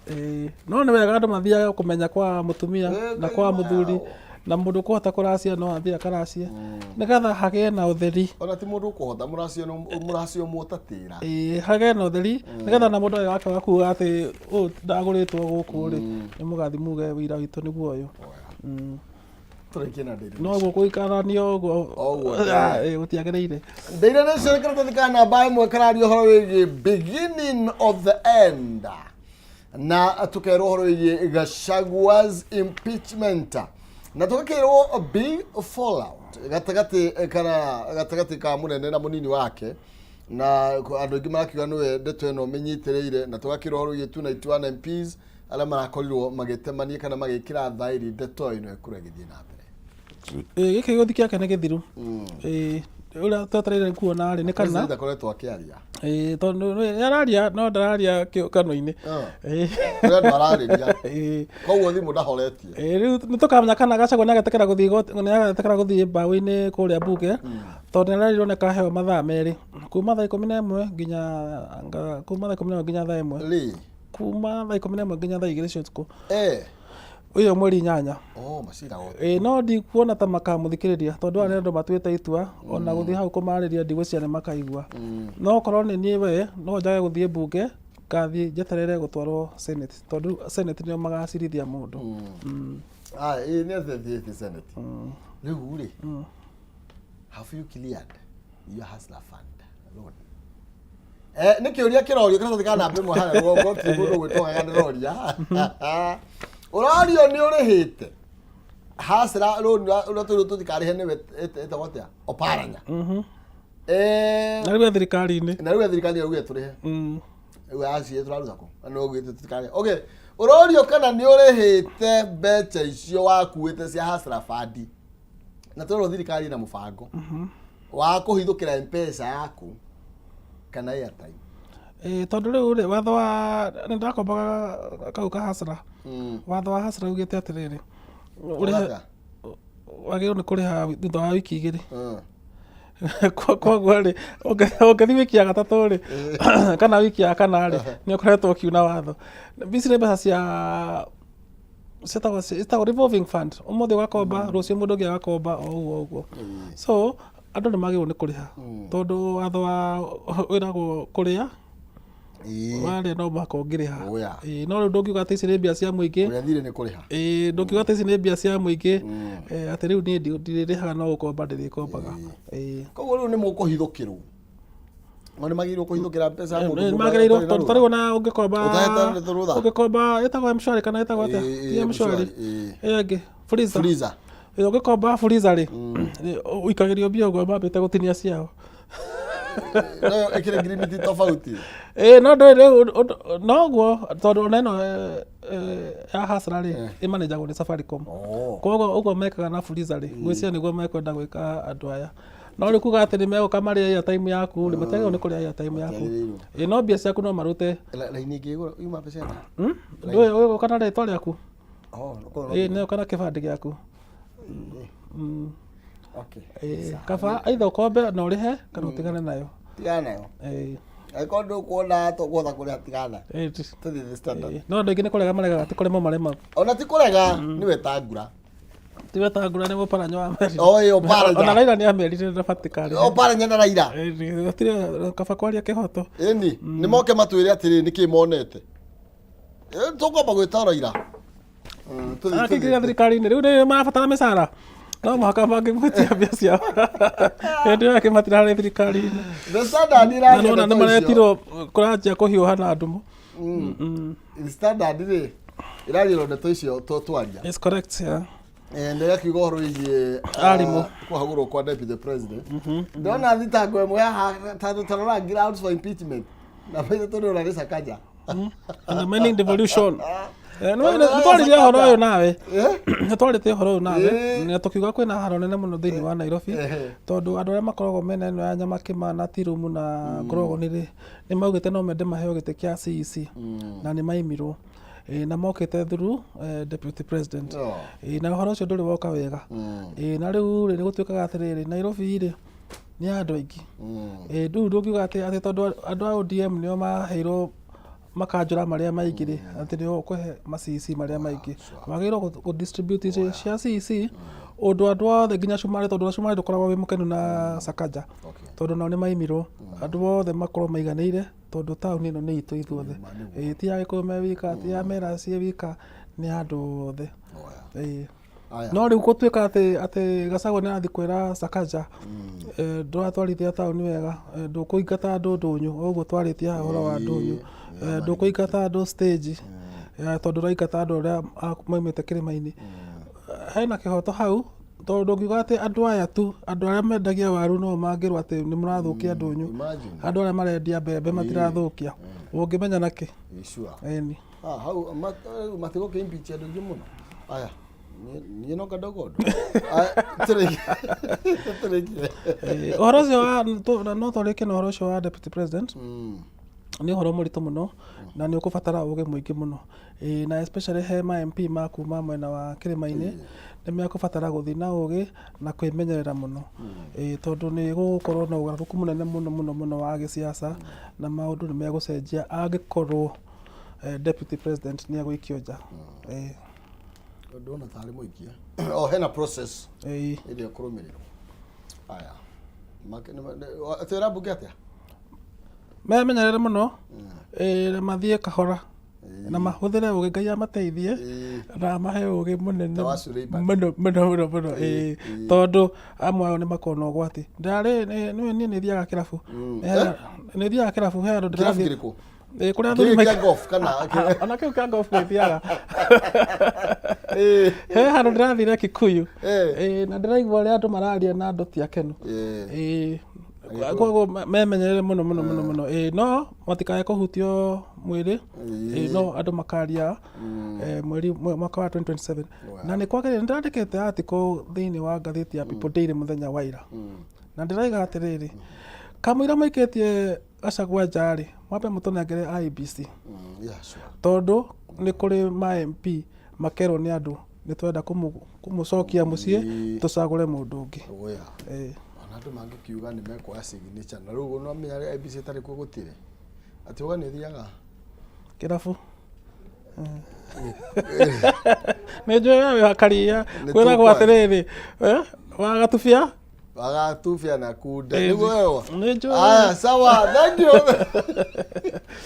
C: No nĩ wega andũ mathiage kũmenya kwa mũtumia na kwa mũthuri, na mũndũ ũkũhota kũracia no athiĩ akaracie nĩgetha hagĩe na ũtheri.
B: Ona ti mũndũ ũkũhota, mũracio mũracio mũtatĩra.
C: Ĩĩ, hagĩe na ũtheri nĩgetha na mũndũ agĩgakorwo kuga atĩ ũyũ ndagũrĩtwo gũkũ rĩ, nĩ mũgathiĩ muge wĩira witũ nĩguo ũyũ.
B: Tũrĩkie na Daily
C: No ũguo gũikaranio ũguo
B: Ũguo.
C: Gũtiagĩrĩire.
B: Daily Nation karatathi ka namba 1 kararia ũhoro wĩgiĩ beginning of the end, na tũkerwo ũhoro wĩgiĩ Gachagua's impeachment, na tũgakĩrwo big fallout gatagatĩ kana gatagatĩ ka mũnene na mũnini wake, na andũ aingĩ marakiuga nĩwe ndeto ĩno mĩnyitĩrĩire, na tũgakĩrwo ũhoro wĩgiĩ 291 MPs arĩa marakorirwo magĩtemania kana magĩkĩra thaĩri ndeto ĩno ĩkũrwo ĩgĩthiĩ na mbere.
C: Gĩkĩ gĩũthi kĩake nĩ gĩthiru. Ũrĩa twetereire kuona rĩ nĩ kana
B: President akoretwo akĩaria.
C: Tondũ nĩ araria no ndararia kĩũngano-inĩ.
B: Kũrĩ andũ ararĩria. Koguo thimũ ndahoretie.
C: Rĩu nĩ tũkamenya kana Gachagua nĩ agetĩkĩra gũthiĩ igoti, nĩ agetĩkĩra gũthiĩ mbaũ-inĩ kũrĩa mbunge, tondũ nĩ arerirwo nĩ akaheo mathaa 2 kuma thaa 11 nginya kuma thaa 11 nginya thaa 1.
B: Rĩ?
C: Kuma thaa 11 nginya thaa 2 cia ũtukũ. Ũyũ mweri 8.
B: Oh, macira othe.
C: No ndikuona ta makamũthikĩrĩria tondũ aya nĩ andũ matuĩte itua, ona gũthiĩ hau kũmarĩria ndigwĩciria nĩ makaigua. No okorwo nĩ niĩ we, no njage gũthiĩ mbunge, ngathiĩ njeterere gũtwarwo Senate, tondũ Senate nĩo magacirithia mũndũ.
B: Aya, ĩĩ nĩ athiĩte Senate. Rĩu rĩ, have you cleared your hustler fund loan? Nĩ kĩũria kĩrorio kĩratathi ka namba 1 harĩa rũgongo, ti mũndũ gwĩtwo gaga ndĩroria. Ũrorio nĩ ũrĩhĩte hustler loan ũrĩa twĩrwo tũtikarĩhe nĩwe ĩtagwo atĩa? Oparanya.
C: Na rĩu e thirikari-inĩ.
B: Na rĩu e thirikari yaugire tũrĩhe. Rĩu aciĩ tũraruta kũ? Na nĩ ũgĩte tũtikarĩhe. Okay. Ũrorio kana nĩ ũrĩhĩte mbeca icio wakuĩte cia hustler fund. Na tũrerwo thirikari ĩna mũbango wa kũhithũkĩra Mpesa yaku kana airtime.
C: Ĩĩ, tondũ rĩu rĩ, watho wa nĩ ndakombaga kau ka hasra. Watho wa hasra ugĩte atĩrĩrĩ, ũrĩhe
B: Ũgata?
C: wagĩrĩirwo nĩ kũrĩha thutha wa wiki 2. Koguo rĩ, ũngĩthiĩ wiki ya gatatũ rĩ, kana wiki ya kana rĩ, nĩ ũkoretwo ũkiuna watho. Ici nĩ mbeca cia ciĩtagwo revolving fund. Ũmũthĩ ũgakomba, rũciũ mũndũ ũngĩ agakomba, o ũguo ũguo. So andũ nĩ magĩrĩirwo nĩ kũrĩha, tondũ watho wa wĩragwo kũrĩa warĩa no mũhaka ũngĩrĩha.
B: Oya.
C: Ĩĩ, no rĩu ndũngiuga atĩ ici nĩ mbia cia mũingĩ.
B: Ũrĩa thirĩ nĩ kũrĩha.
C: Ĩĩ, ndũngiuga atĩ ici nĩ mbia cia mũingĩ, atĩ rĩu niĩ ndirĩrĩhaga no gũkomba ndĩrĩkombaga. Ĩĩ.
B: Koguo rĩu nĩ mũkũhithũkĩrwo. No nĩ magĩrĩirwo kũhithũkĩra mbeca ya mũndũ
C: Nĩ
B: mũndũ
C: magĩrĩirwo
B: atarĩ na
C: tondũ
B: rũtha.
C: tarĩu ona ũngĩkomba
B: Ũtahete rũtha.
C: ũngĩkomba ĩtagwo M-Shwari kana ĩtagwo atĩa?
B: Ĩĩ,
C: Ti M-Shwari.
B: M-Shwari, ĩĩ.
C: Ĩyo ĩngĩ, Fuliza.
B: Fuliza.
C: Ĩĩ, ũngĩkomba Fuliza rĩ, ũikagĩrio mbia ũguo mambĩte gũtinia ciao.
B: Nayo ĩkĩrĩ ngirimiti tofauti.
C: Ĩĩ, no ndũĩ rĩu noguo tondũ ona ĩno ya Hustler rĩ, ĩmanĩnjagwo nĩ Safaricom. Koguo ũguo mekaga na Fuliza rĩ, ngwĩciria nĩguo mekwenda gwĩka andũ aya. No rĩu kuga atĩ nĩ megũka marĩe airtime yaku rĩ, matiagĩrĩirwo nĩ kũrĩa airtime yaku.
B: Matiagĩrĩirwo.
C: Ĩĩ, no mbia ciaku no marute.
B: Raini ĩngĩgũra yuma mbeca ĩna?
C: Ndũĩ ũgũka na rĩtwa rĩaku?
B: Oh, no
C: Ĩĩ, nĩ ũka na kĩbandĩ gĩaku.
B: Okay.
C: Ĩĩ, kaba either ũkombe na ũrĩhe kana ũtigane nayo.
B: Tigana nayo.
C: Ĩĩ.
B: Angĩkorwo ndũkuona tũkũhota kũrĩha tigana.
C: Ĩĩ,
B: Tũthiĩ the Standard.
C: Ĩĩ, no andũ aingĩ nĩ kũrega maregaga, ti kũremwo maremagwo.
B: Ona ti kũrega nĩwe tangura.
C: Tiwe tangura nĩ mũparanyo wa merire.
B: Oh, ĩĩ, Oparanya.
C: Ona Raila nĩ amerire ndabatikari.
B: Oparanya na Raila.
C: Gũtirĩ kaba kwaria kĩhoto.
B: Ĩni, nĩ moke matwĩre atĩrĩ nĩkĩ monete. Tũkwamba gwĩta Raila. Tũthiĩ,
C: Akĩingĩra
B: tũthiĩ.
C: thirikari-inĩ rĩu nĩ marabatara mĩcara. No mũhaka mangĩmwĩtia mbia ciao. Hĩndĩ ĩyo yake matirarĩ thirikari-inĩ.
B: The Standard
C: Na
B: ĩraria
C: nĩwona nĩ
B: ndeto icio.
C: maretirwo kũranjia kũhiũha na ndumo.
B: The Standard rĩ ĩraria ndeto icio twaria.
C: It's correct, yeah.
B: Na ĩgakiuga ũhoro wĩgiĩ
C: Arimũ.
B: kũhagũrwo kwa deputy president. Ndona thitango ĩmwe haha tarora grounds for impeachment. Na maitũ tũrĩ ona nĩ Sakaja.
C: Undermining devolution. Nĩ twaririe ũhoro ũyũ nawe. Nĩ twarĩtie ũhoro ũyũ nawe na tũkiuga kwĩna haro nene mũno thĩinĩ wa Nairobi, tondũ andũ arĩa makoragwo mena ĩno ya Nyamakĩma na Tirumu na Ngorogoni rĩ, nĩ maugĩte no mende maheo gĩtĩ kĩa CEC na nĩ maimirwo. Na mokĩte through deputy president. Na ũhoro ũcio ndũrĩ woka wega. Na rĩu rĩ, nĩ gũtuĩkaga atĩrĩrĩ, Nairobi rĩ, nĩ ya andũ aingĩ. Rĩu ndũngiuga atĩ tondũ andũ a ODM nĩo maheirwo makanjũra marĩa maingĩ rĩ, atĩ nĩo ũkũhe ma CEC marĩa maingĩ. Wagĩrĩirwo gũ distribute icio cia CEC ũndũ andũ othe nginya Cumarĩ, tondũ ona Cumarĩ ndũkoragwo wĩ mũkenu na Sakaja, tondũ nao nĩ maimirwo. Andũ othe makorwo maiganĩire, tondũ taũni ĩno nĩ itũ ithuothe. Ti ya Gĩkũyũ me wika, ti ya Mera ciĩ wika, nĩ ya andũ othe. Ĩĩ.
B: Aya.
C: No rĩu gũtuĩka atĩ Gachagua nĩ arathiĩ kwĩra Sakaja, ndũratwarithia taũni wega, ndũkũingata andũ ndũnyũ, o ũguo twarĩtie haha ũhoro wa ndũnyũ, ndũkũingata andũ stage, tondũ ũraingata andũ arĩa maumĩte kĩrĩma-inĩ. Hena kĩhoto hau, tondũ ndũngiuga atĩ andũ aya tu, andũ arĩa mendagia waru no mangĩrwo atĩ nĩ mũrathũkia ndũnyũ,
B: Imagine.
C: andũ arĩa marendia mbembe matirathũkia, ũngĩmenya nakĩ?
B: Sure.
C: Ĩni.
B: Ah, hau matigũkĩ impeach andũ aingĩ mũno. Aya, niĩ no kadogodo. Aya, tũrĩkie.
C: Ũhoro ũcio wa no twarĩkie na ũhoro ũcio wa deputy president. Nĩ ũhoro mũritũ mũno na nĩ ũkũbatara ũgĩ mũingĩ mũno. Na especially he ma MP ma kuma mwena wa kĩrĩma-inĩ, nĩ mekũbatara gũthiĩ na ũgĩ na kwĩmenyerera mũno. Tondũ nĩ gũgũkorwo na ũgarũrũku mũnene mũno mũno mũno wa gĩsiasa na maũndũ nĩ megũcenjia angĩkorwo deputy president nĩ egũikio nja.
B: Ndona tarĩ mũikie. Oh, hena process ĩrĩa ĩkũrũmĩrĩrwo. Aya. Atĩ mbunge atĩa?
C: Memenyerere mũno, na mathiĩ kahora na mahũthĩre ũgĩ, Ngai amateithie na amahe ũgĩ mũnene
B: Ta wa Suleiman.
C: mũno mũno mũno mũno, tondũ amwe ao nĩ makoragwo na ũgwati. Ndarĩ nĩ niĩ nĩ thiaga kĩrabu. Nĩ thiaga kĩrabu, he handũ
B: Kĩrabu
C: ndĩrathiĩ.
B: kĩrĩkũ?
C: Kũrĩa
B: Kĩrĩ
C: athuri
B: kĩa golf kana
C: ona kĩu kĩa golf nĩ thiaga. He handũ ndĩrathire Kikuyu. Na ndĩraigua ũrĩa andũ mararia na andũ ti akenu. Koguo memenyerere mũno mũno mũno mũno. Ĩĩ, no matikae kũhutio mwĩrĩ. Ĩĩ, no andũ makaria mweri mwaka wa 2027 na nĩ kwagĩrĩire. Nĩ ndandĩkĩte article thĩinĩ wa ngathĩti ya People Daily mũthenya wa ira, na ndĩraiga atĩrĩrĩ, kamũira maikĩtie Gachagua nja rĩ, mwambe mũtũnengere IEBC.
B: Yeah, sure.
C: Tondũ nĩ kũrĩ ma MP makerwo nĩ andũ nĩ twenda kũmũcokia mũciĩ, tũcagũre mũndũ ũngĩ.
B: Oya.
C: Ĩĩ.
B: Ona andũ mangĩkiuga nĩ mekuoya signature na rĩu no menya IEBC ĩtarĩ kuo gũtirĩ. Atĩ uga nĩ ũthiaga?
C: Kĩrabu. Nĩ njũĩ we wĩ wa Karia.
B: Nĩ
C: Kwĩragwo
B: tũkwaria.
C: atĩrĩrĩ, wagatubia.
B: Wagatubia na kunde. Nĩguo wewe.
C: Nĩ njũĩ.
B: Aya, sawa. Thank you.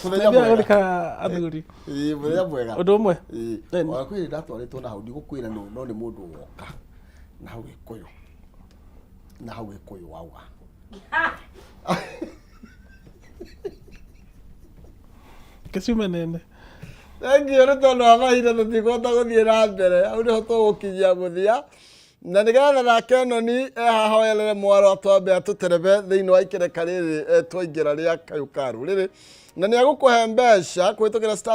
B: Mũthenya
C: Nĩthiaga
B: mwega.
C: gũthika athuri.
B: Ĩĩ, mũthenya mwega.
C: Ũndũ ũmwe.
B: Ĩĩ.
C: Ĩni.
B: Ona kwĩ ndatwarĩtwo na hau ndigũkwĩra nũ no nĩ mũndũ woka na hau Gĩkũyũ. Na hau Gĩkũyũ wauga.
C: Kĩciume nene.
B: Thank you nĩ tondũ wa mahinda tũtikũhota gũthiĩ na mbere. Hau nĩho tũgũkinyia mũthia. Na nĩgetha nake noni ehaha oyerere mwaro atwambe atũterebe thĩinĩ wa ikereka rĩrĩ twaingĩra rĩa kayũ ka rũrĩrĩ. Na nĩ egũkũhe mbeca kũhĩtũkĩra star.